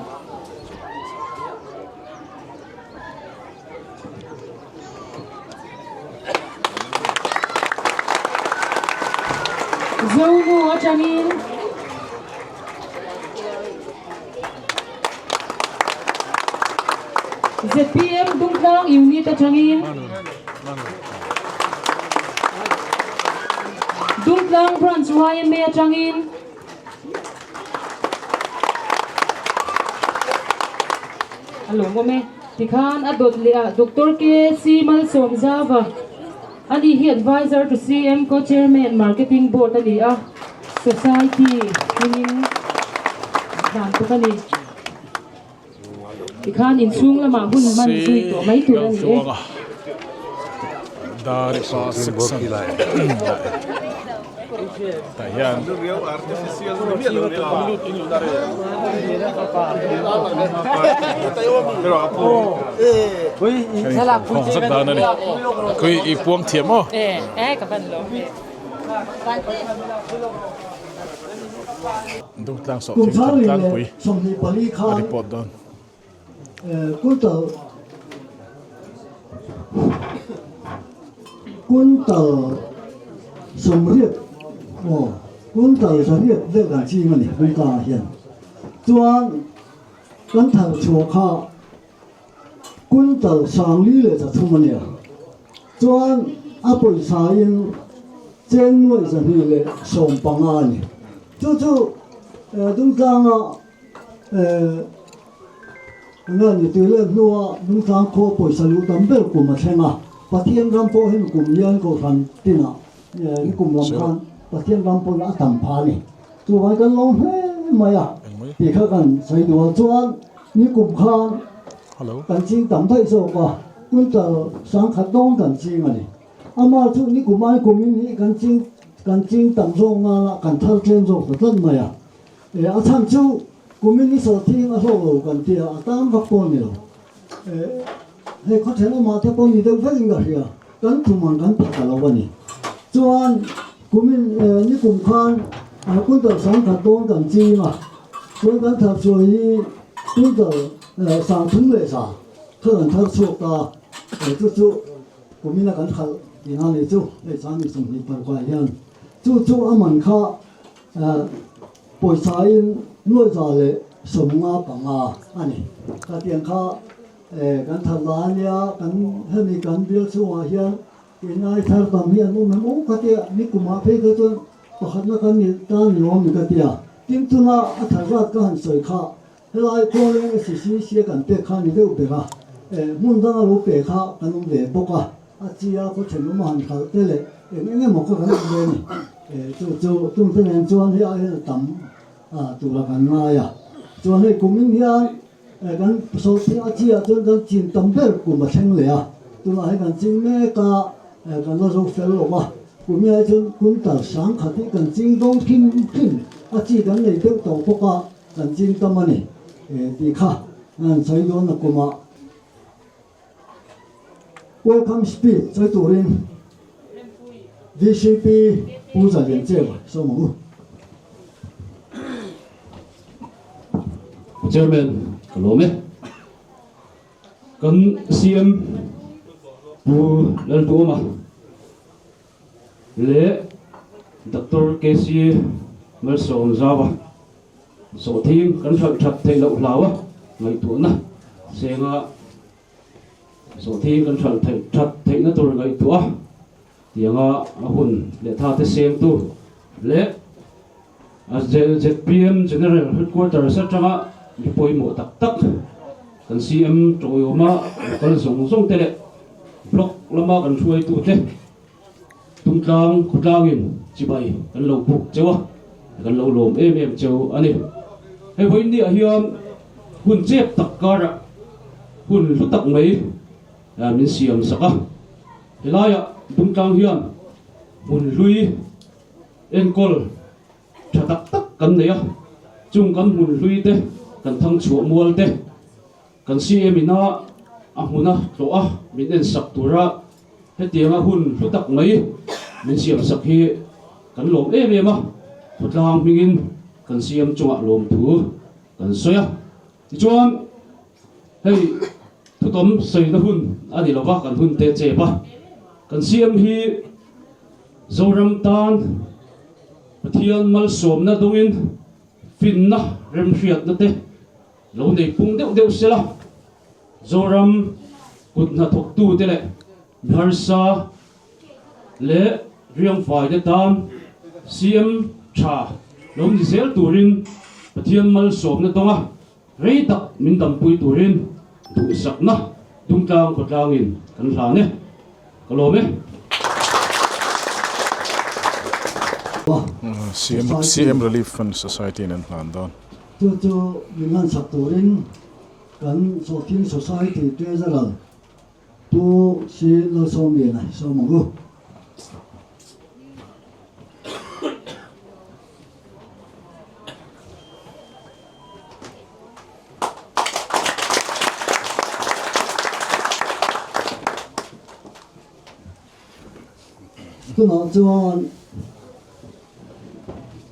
Zpm Dungtlang Unit atangin Dungtlang Branch yma atangin A lawmawm e. Tikhan a dawt leh ah Doctor KC Malsawmzava a ni hi Adviser to CM Co-Chairman Marketing Board a ni a, Society hmingin hlan tuk a ni. Tikhan inchhung lamah hun hman zui tawh mai tur a ni e. Kum 2024 khan Kuntal Kuntal sawmriat aw Kuntal zariat vel kan ching a ni Dungka ah hian chuan kan thar chhuah kha Kuntal sangli leh zathum a nia chuan a pawisa in cheng nuaih zahnih leh sawmpanga a ni chu chu Dungtlanga Enge ni tih leh hnua Dungtlang khua pawisa luh tam ber kum a thleng a, Pathian ram pawh hemi kum hian Kohhran tinah ni kum lam khan Pathian ram pawhin a tam pha a ni. Chuvangin kan lawm hle mai a tih kha kan sawi duh a, chuan ni kum khan kan ching tam daih zawk a, Quintal sangkhat dawn kan ching a ni. Amah chu ni kum ai kumin hi kan ching kan ching tam zawk nana kan thar tlem zawk ta tlat mai a. E, a chhan chu kumin i sawhthing a hlawk lo kan tia, a tan vak pawh a ni lo. E, hei khaw thenawmah te pawh ni deuh vekin ka hria, kan thum ang kan pha ta lo a ni. Chuan kumin, e, nikum khan quintal sangkhat dawn kan ching a, chuan kan thar chhuah hi quintal, e, sangthum leh za kha kan thar chhuak ta a, e, chu chu kumina kan khalh tihna a ni chu, hei chang ni 25 hian. Chu chu a man kha Pawisa in 2015 a ni. Khatiang kha kan that la a nia, kan hemi kan bial chhungah hian inai thar tam hi an awm em aw ka tia, nikumah phei kha chuan pakhatna kan ni ta ni awm ni ka tia. Tin tuna a thar zat ka han sawi kha helai khualeng SCC a kan pek kha a ni deuh ber a, hmun danga lo pe kha kan awm ve bawk a. A chi a khaw thenawm a han khalh te leh eng eng emaw kha kan awm ve a ni. Chu chu chungte nen chuan hei ah hian a tam tura kan ngai a. Chuan hei kumin hian kan sawhthing a chi ah chuan kan chin tam ber kum a thleng leh a. Tunah hian kan ching mek a, kan la zo fel lo va. Kumin ah chuan kum tal sang khat hi kan ching dawn hrim hrim a chi kan nei deuh tawh bawk a, kan ching tam a ni tih kha an sawi dawn a kumah. Welcome speech sawi turin VCP Pu Zalian Chewa sawm ang u. Chairman ka lawm e. Kan CM Pu Lalduhawma leh Doctor KC Malsawmzava Sawhthing kan hralh that theih loh hlau a, ngaihtuahna senga sawhthing kan hralh theih that theihna tur ngaihtuah a, tianga a hun leh tha te sengtu leh a zpm General Headquarters atanga mi pawimawh tak tak kan CM tawiawma local zawng zawng te leh block lama kan hruaitute Tumtlang khawtlangin chibai kan lo buk cheu a, kan lo lawm em em cheu a ni. Hei vawiin ni ah hian hun chep tak karah hun hlu tak mai min siam sak a, helaiah Tumtlang hian hmun hlui enkawl tha tak tak kan nei a, chung kan hmun hlui te kan thang chhuah mual te kan CM ina a hmuna tlawh a min en sak tura Hetianga hun hlu tak mai min siamsak hi kan lawm em em a, khawtlang hmingin kan siam chungah lawmthu kan sawi a. Tichuan, hei thutawm sawina hun a ni lova, kan hun te chep a. Kan siam hi Zoram tan Pathian malsawmna dawngin finna remhriatna te lo nei pung deuh deuh sela. Zoram kut hnathawktute leh mi harsa leh riangfaite tan CM tha lo ni zel turin Pathian malsawmna dawnga rei tak min dampui turin duhsakna Dungtlang khawtlangin kan hlan e. Ka lawm e. CM Relief Fund Society in an hlan dawn. Chu chu min hlansak turin kan Sawhthing Society Treasurer Pu Si Lalsawmliana hi sawm ang u. Tunah chuan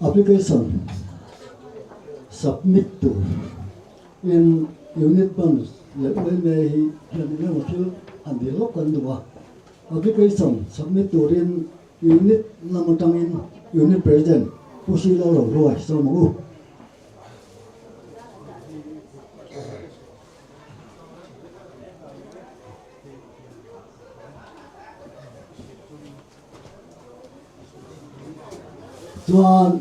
application submit tur in unit branch leh yma hi hian eng emaw thil han dil lawk kan duh a, application submit turin unit lam atangin unit president Pu Silo Rohluai sawm ang u. Chuan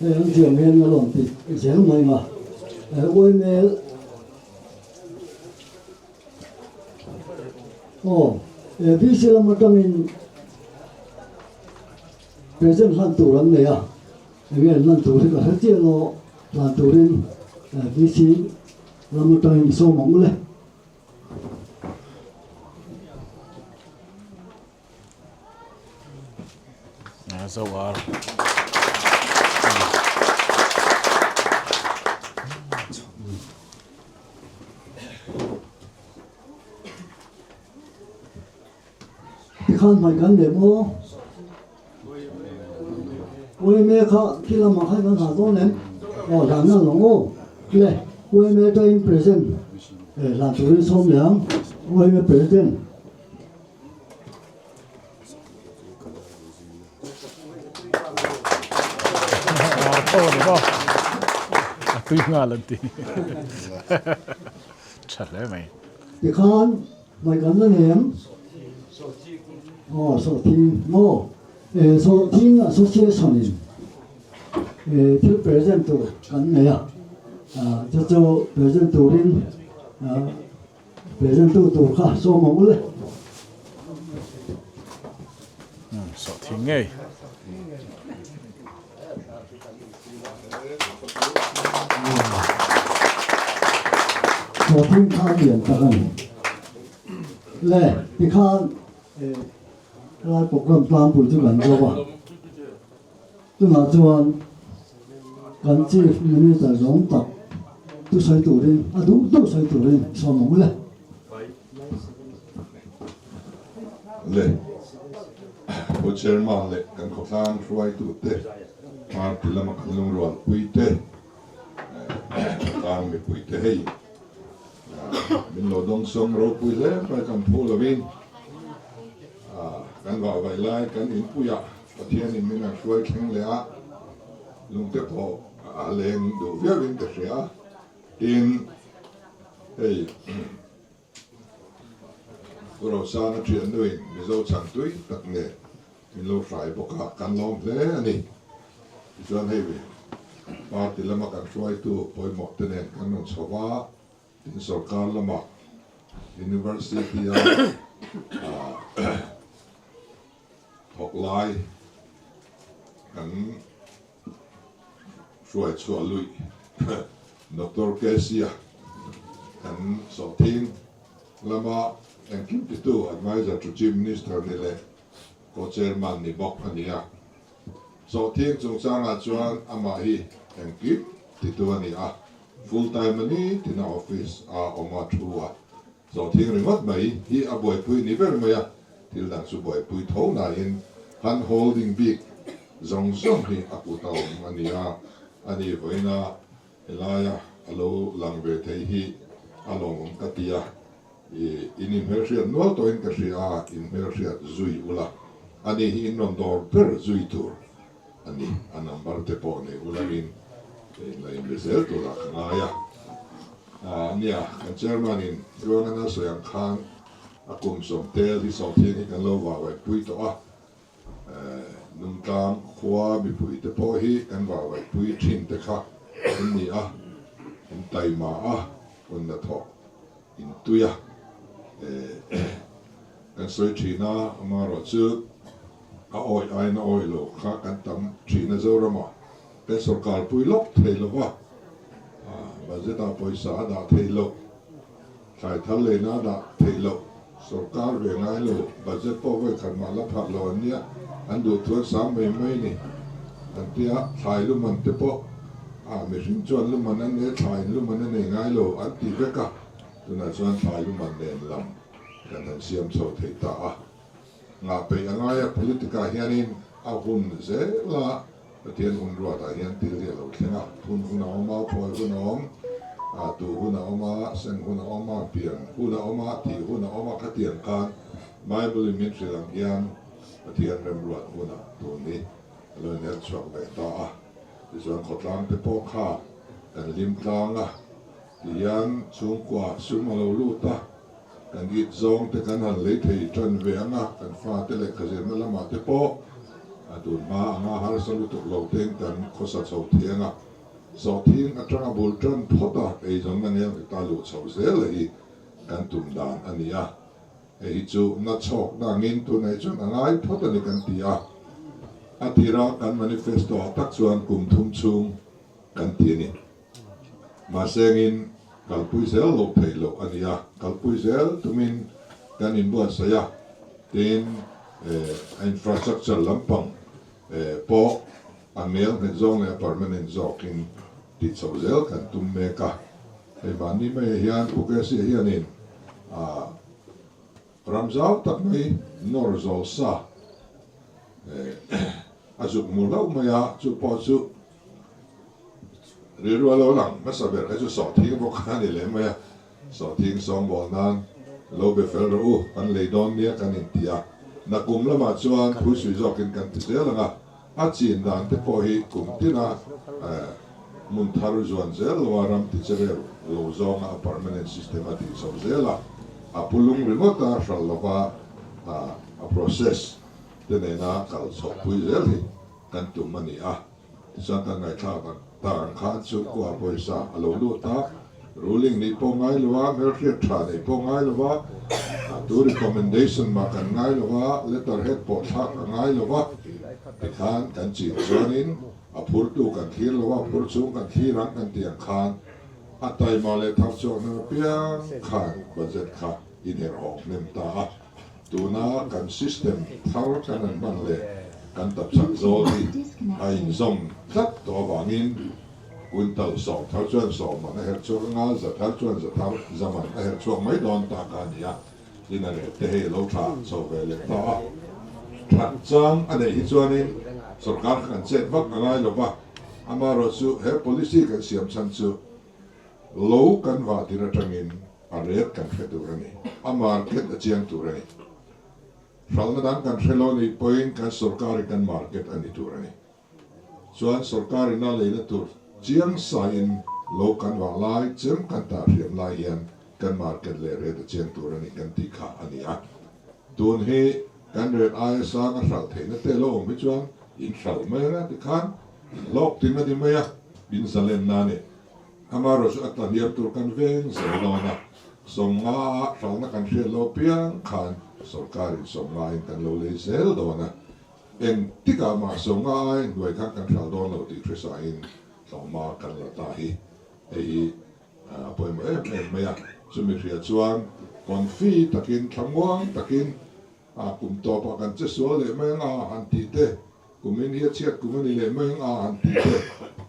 hei an thiam hian a rawn ti zel mai nga email aw VC lam atangin present hlan tur an nei a enge an hlan tur hi ka hre chiah lo hlan turin VC lam atangin sawm ang ule. Zo ar. Tikhan hmai kan leh maw? Uaime kha khi lamah khan kan hah dawn em? Aw hlan na lawng aw. Le Uaime atangin present hlan turin sawm leh ang. Uaime president. Ar tho a ni maw? A tui nghal an ti. Tha hle mai. Tikhan hmai kan la nei em? Aw sawhthing maw? Sawhthing association in thil present tur kan nei a, chu chu present turin present tu tur kha sawm ang ule. Sawhthing ngei. Sawhthing kha lian tak a ni. Le tikhan helai program tlangpui chu kan zo a, tunah chuan kan Chief Minister zawng tak thusawi turin a duh duh sawi turin sawm ang ule. Le Pu Chairman leh kan khawtlang hruaitute, party lama kan lungrualpuite, khawtlang mipuite hei min lo dawngsawm ropui hle mai kan phu lovin kan vahvaih lai kan inpuiah Pathianin min han hruai thleng leh a, lungte pawh a leng duh viauin ka hria. Tin, hei. Pu Rosana thiannuin Mizo chhan tui tak nen min lo hrai bawk a, kan lawm hle a ni. Tichuan hei party lama kan hruaitu pawimawh te nen kan rawn chho va, tin sorkar lama University a thawk lai kan hruai chhuah luih Doctor Kesia kan sawhthing lama engkim titu Adviser to Chief Minister ni leh Co-Chairman ni bawk a ni a. Sawhthing chungchangah chuan amah hi engkim titu a ni a, full time a ni tina office a awm a thu a. Sawhthing ringawt mai hi a buaipui ni ber mai a, thil dang chu buaipui tho nain hand holding bik zawng zawng hi a kut a awm a ni a, a ni vawiina helaia a lo lang ve thei hi a lawmawm ka ti a, i in inhmelhriat nual tawhin ka hria a, inhmelhriat zui ula, a ni hi in rawn dawr ber zui tur a ni, a number te pawh nei ula in in la inbe zel turah ka ngai a. Nia, kan chairman in Tluangana sawi ang khan a kum sawm tel hi sawhthiang hi kan lo vahvaihpui tawh a, Nungtlang khua mipui te pawh hi kan vahvaihpui thin te kha an ni a, in taima a, hun hnathawh in tui a, kan sawi thin a, amaherawhchu a awih aiin a awih lo kha kan tam thin a Zoramah kan sorkar pui lawk thei lo va, budget ah pawisa a dah thei loh, thlai thar leina a dah theih loh, sorkar ve ngai lo, budget pawh vawi khat mah la pharh lo an nia, an duh thu an sang mai mai a ni an tia, thlai luman te pawh mihring chuan luman an nei a, thlaiin luman a nei ngai lo an ti vek a, tunah chuan thlai luman nen lam kan han siam chho thei ta a. Ngah peih a ngai a, politic ah hianin a hun zel a, Pathian hun ruatah hian thil hi a lo thleng a, phun hun a awm a, phawi hun a awm, tuh hun a awm a, seng hun a awm a, pian hun a awm a, thih hun a awm a, khatiang khan Bible in min hrilh ang hian Pathian remruat hunah tun hi a lo inher chhuak ve ta a, tichuan khawtlang te pawh kha kan hlim tlang a, tihian chhungkua sum a lo lut a. Kan it zawng te kan han lei thei tan ve ang a, kan fate leh khazirna lamah te pawh a tun hma anga harsa lutuk lo tein kan khawsa chho thei ang a. Sawhthing atanga bul tan phawt a eizawnna ngel ta luh chho zel hi kan tum dan a ni a. Hei hi chu na chhawkna angin tunah chuan a ngai phawt a ni kan ti a. A tira kan manifesto ah tak chuan kum thum chhung kan ti a ni. Mahsengin kalpui zel loh theih loh a ni a, kalpui zel tumin kan inbuatsaih a, tin a infrastructure lampang pawh a ngel nghet zawng leh a permanent zawkin tih chhoh zel kan tum mek a. Hei mahni maiah hian Pukesi hianin ram zau tak mai nawr zawl sa a zuk hmu hlauh mai a, chu pawh chu Rilru a lo lang hmasa ber kha chu sawhthing bawk kha a ni leh mai a, sawhthing sawngbawl nan lo be fel rawh u, kan lei dawn nia kan inti a, nakum lamah chuan phuisui zawkin kan ti zel ang a, a chin dan te pawh hi kum tina hmun thar zuan zel lo a, ram ti che reu lo zawnga a permanent system a tih chho zel a, a pulung ringawt a hral lova a process te nena kal chhohpui zel hi kan tum a ni a. Tichuan kan ngaihthlak ang tak ang khan chhungkua pawisa a lo lut a, ruling nih pawh ngai lo a, hmelhriat tha neih pawh ngai lo a, tu recommendation mah kan ngai lo a, letter head pawh thlak a ngai lo a, tikhan kan chin chuanin a phurtu kan thlir lo a, phur chhung kan thlir ang kan tih ang khan a taima leh thar chhuak hnem apiang khan budget kha inherhawng hnem ta a. Tuna kan system thar kan han hman leh kan tapchhak zawl hi a inzawm tlat tawh avangin quintal sawm thar chuan sawm man a herh chhuak anga, za thar chuan za thar za man a herh chhuak mai dawn ta kha a ni a, tin a reh te hei a lo tha chho ve leh ta a. That chang a neih hi chuanin sorkar kha kan chet vak a ngai lo va, amaherawhchu he policy kan siam chhan chu lo kan vah tir atangin A rate kan hre tur a ni. A market a chiang tur a ni. Hralhna dang kan hre lo nih pawhin kan sorkarin kan market a ni tur a ni. Chuan sorkarin a leina tur chiang sain lo kan vah lai, chem kan tah hriam lai hian kan market leh rate a chiang tur a ni kan tih kha a ni a. Tun hi kan rate aia sang a hralh theihna te lo awm hi chuan in hralh mai anga tikhan in hlawk ting a ni mai a, in zalenna a ni. Amaherawh chu a tlahniam tur kan veng zel dawn a, sawmnga ah hralhna kan hriat lo piang khan sorkarin sawmnga in kan lo lei zel dawn a, eng tikah mah sawmnga ai hnuai khan kan hral dawn lo tih hresa in tlawmma kan la ta hi hei hi a pawimawh em em mai a, chumi hria chuan confi takin thlamuang takin A kum tawpah kan che sual leh mai ang a han tih te, kumin hi a chhiat kum a ni leh mai ang a han tih te,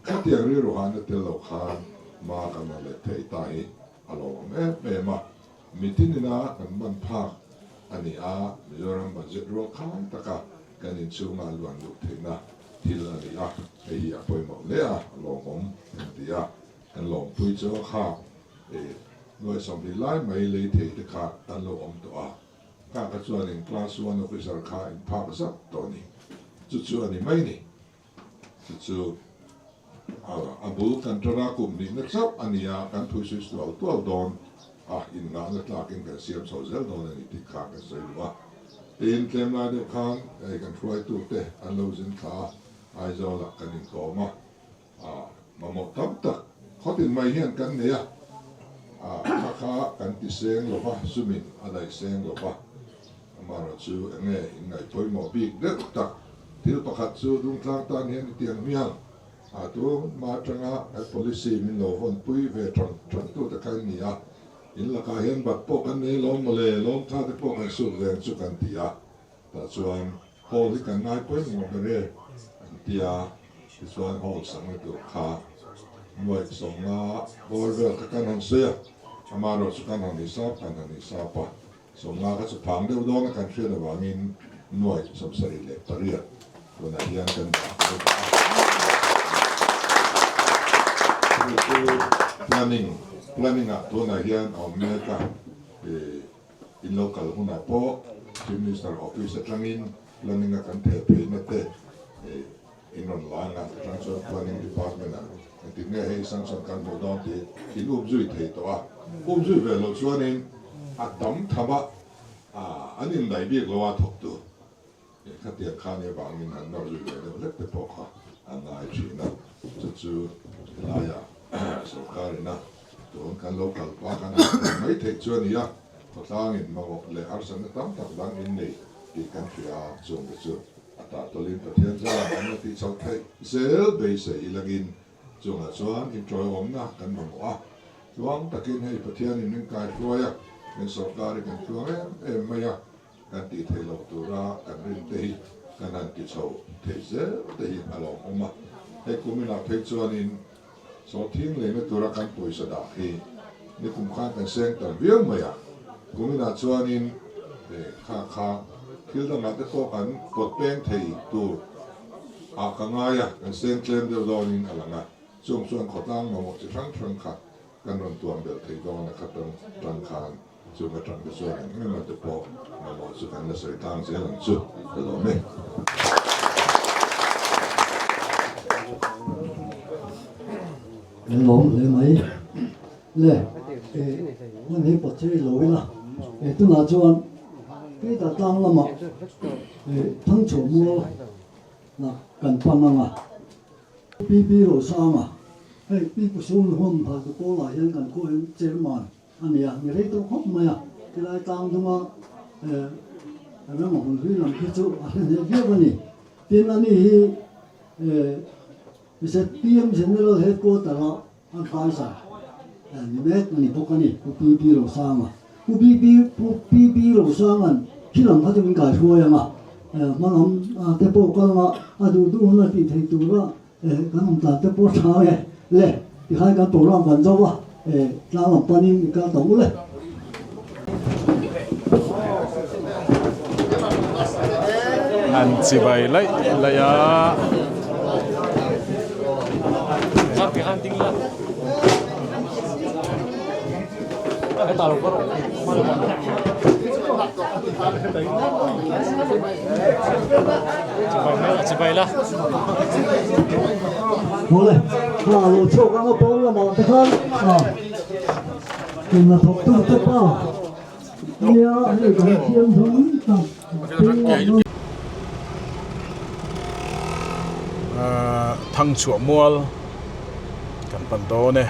khatiang rilru han a tel lo khan ma kan la let thei ta hi a lawmawm em em a. Mitin ina kan man phak a ni a, Mizoram budget rual khai taka kan inchhunga luan luh theihna thil a ni a, hei hi a pawimawh hle a, a lawmawm kan ti a, kan lawmpui chu a kha nuai 20 lai mai lei thei te kha kan lo awm tawh a. Kha kha chuanin Class One Officer kha in phak zauh tawh a ni. Chu chu a ni mai ni. Chu chu A bul kan ṭan a, kum hnihna chauh a ni a, kan phuisui tual tual dawn a, innghahna tlakin kan siam chho zel dawn a ni tih kha kan sawi duh a. Tin, tlem lai deuh khan hei kan hruaitute an lo zin thla a, Aizawlah kan inkawm a, mamawh tam tak khawtin mai hian kan nei a, kha kha kan ti seng lo va, sumin a daih seng lo va, amaherawhchu eng nge inngaih pawimawh bik deuh tak thil pakhat chu Dungtlang tan hian i tiang hmiang. A tu hma atanga kan policy min lo vawn pui ve tang tang tu te kha in ni a, in lakah hian bat pawh kan nei lawm mawle, lawm tha te pawh kan sut veng chu kan ti a, tah chuan hall hi kan ngai pawimawh ber e an ti a, tichuan hall sakna tur kha nuaih sawmnga bawr vel kha kan han sawi a, amaherawh chu kan han hisap kan han hisap a. Sawmnga kha chu phang deuh dawn a kan hriat avangin nuaih 78 tunah hian kan dah bawk a. Chu chu planning, planning ah tunah hian a awm mek a, in lo kal hunah pawh Chief Minister office atangin planning a kan theh pheihna te in rawn la anga atang chuan planning department ah engtik nge hei sanction kan hmuh dawn tih in up zui thei tawh a, up zui ve loh chuanin a tam tham a, an indaih bik lo a thawk tu khatiang kha nia vangin han nawr zui ve deuh hlek te pawh kha a ngai thin a, chu chu helaiah sorkar ina tun kan lo kal pa kan han hmuh mai theih chu a ni a, khawtlangin mamawh leh harsatna tam tak dang in nei tih kan hria a, chungte chu. A tahtawlin Pathian zar an la tih chhoh theih zel beisei ilangin chungah chuan inṭawiawmna kan mamawh a. Tluang takin hei Pathianin min kaihruai a, min sawrkar hi kan tluang em em mai a, kan tih theih loh tura kan rin te hi kan han ti chho thei zel te hi a lawmawm a. Hei kuminah phei chuanin Sawhthing leina tura kan pawisa dah hi nikum khan kan seng tam viau mai a, kuminah chuanin kha kha thil dangah te pawh kan pawt peng thei tur ah ka ngai a, kan seng tlem deuh dawnin a lang a, chung chuan khawtlang mamawh chi hrang hrang kha kan rawn tuam belh thei dawn a kha tang khan chung atang te chuan eng emaw te pawh mamawh chu kan la sawi tlang zel ang chu ka lawm e. Kan lawm hle mai le hmun hi pawt chei lo ila tunah chuan Keita tlang lamah Thangchhuah mual kan pan ang a. Pi Pi Rosanga hei Pi Kusum Huam Phaltu Pawlah hian kan khuah hian chairman a ni a, ni rei tawh khawp mai a, tilai tlang dunga ram a hun hlui lam khi chu a hre hneh viau a ni. Tin ani hi ZPM General Headquarter a advisor ni mek a ni bawk a ni, Pu Pi Pi Rosanga. Pu Pi Pi Pu Pi Pi Rosanga'n khi lam kha chu min kaihruai ang a, hma lam te pawh kal anga a duh duh hun a tih theih tura Kan awm tlan te pawh tha e le tikhan kan program kan zo a tlang lam panin i kal tawh ule. An chibai laih laih a. Mawle, ha lo chhuak anga pawn lamah te khan a inla thawk tu te pa nia hei kan thiam hlawm tak. Thangchhuah mual kan pan dawn e.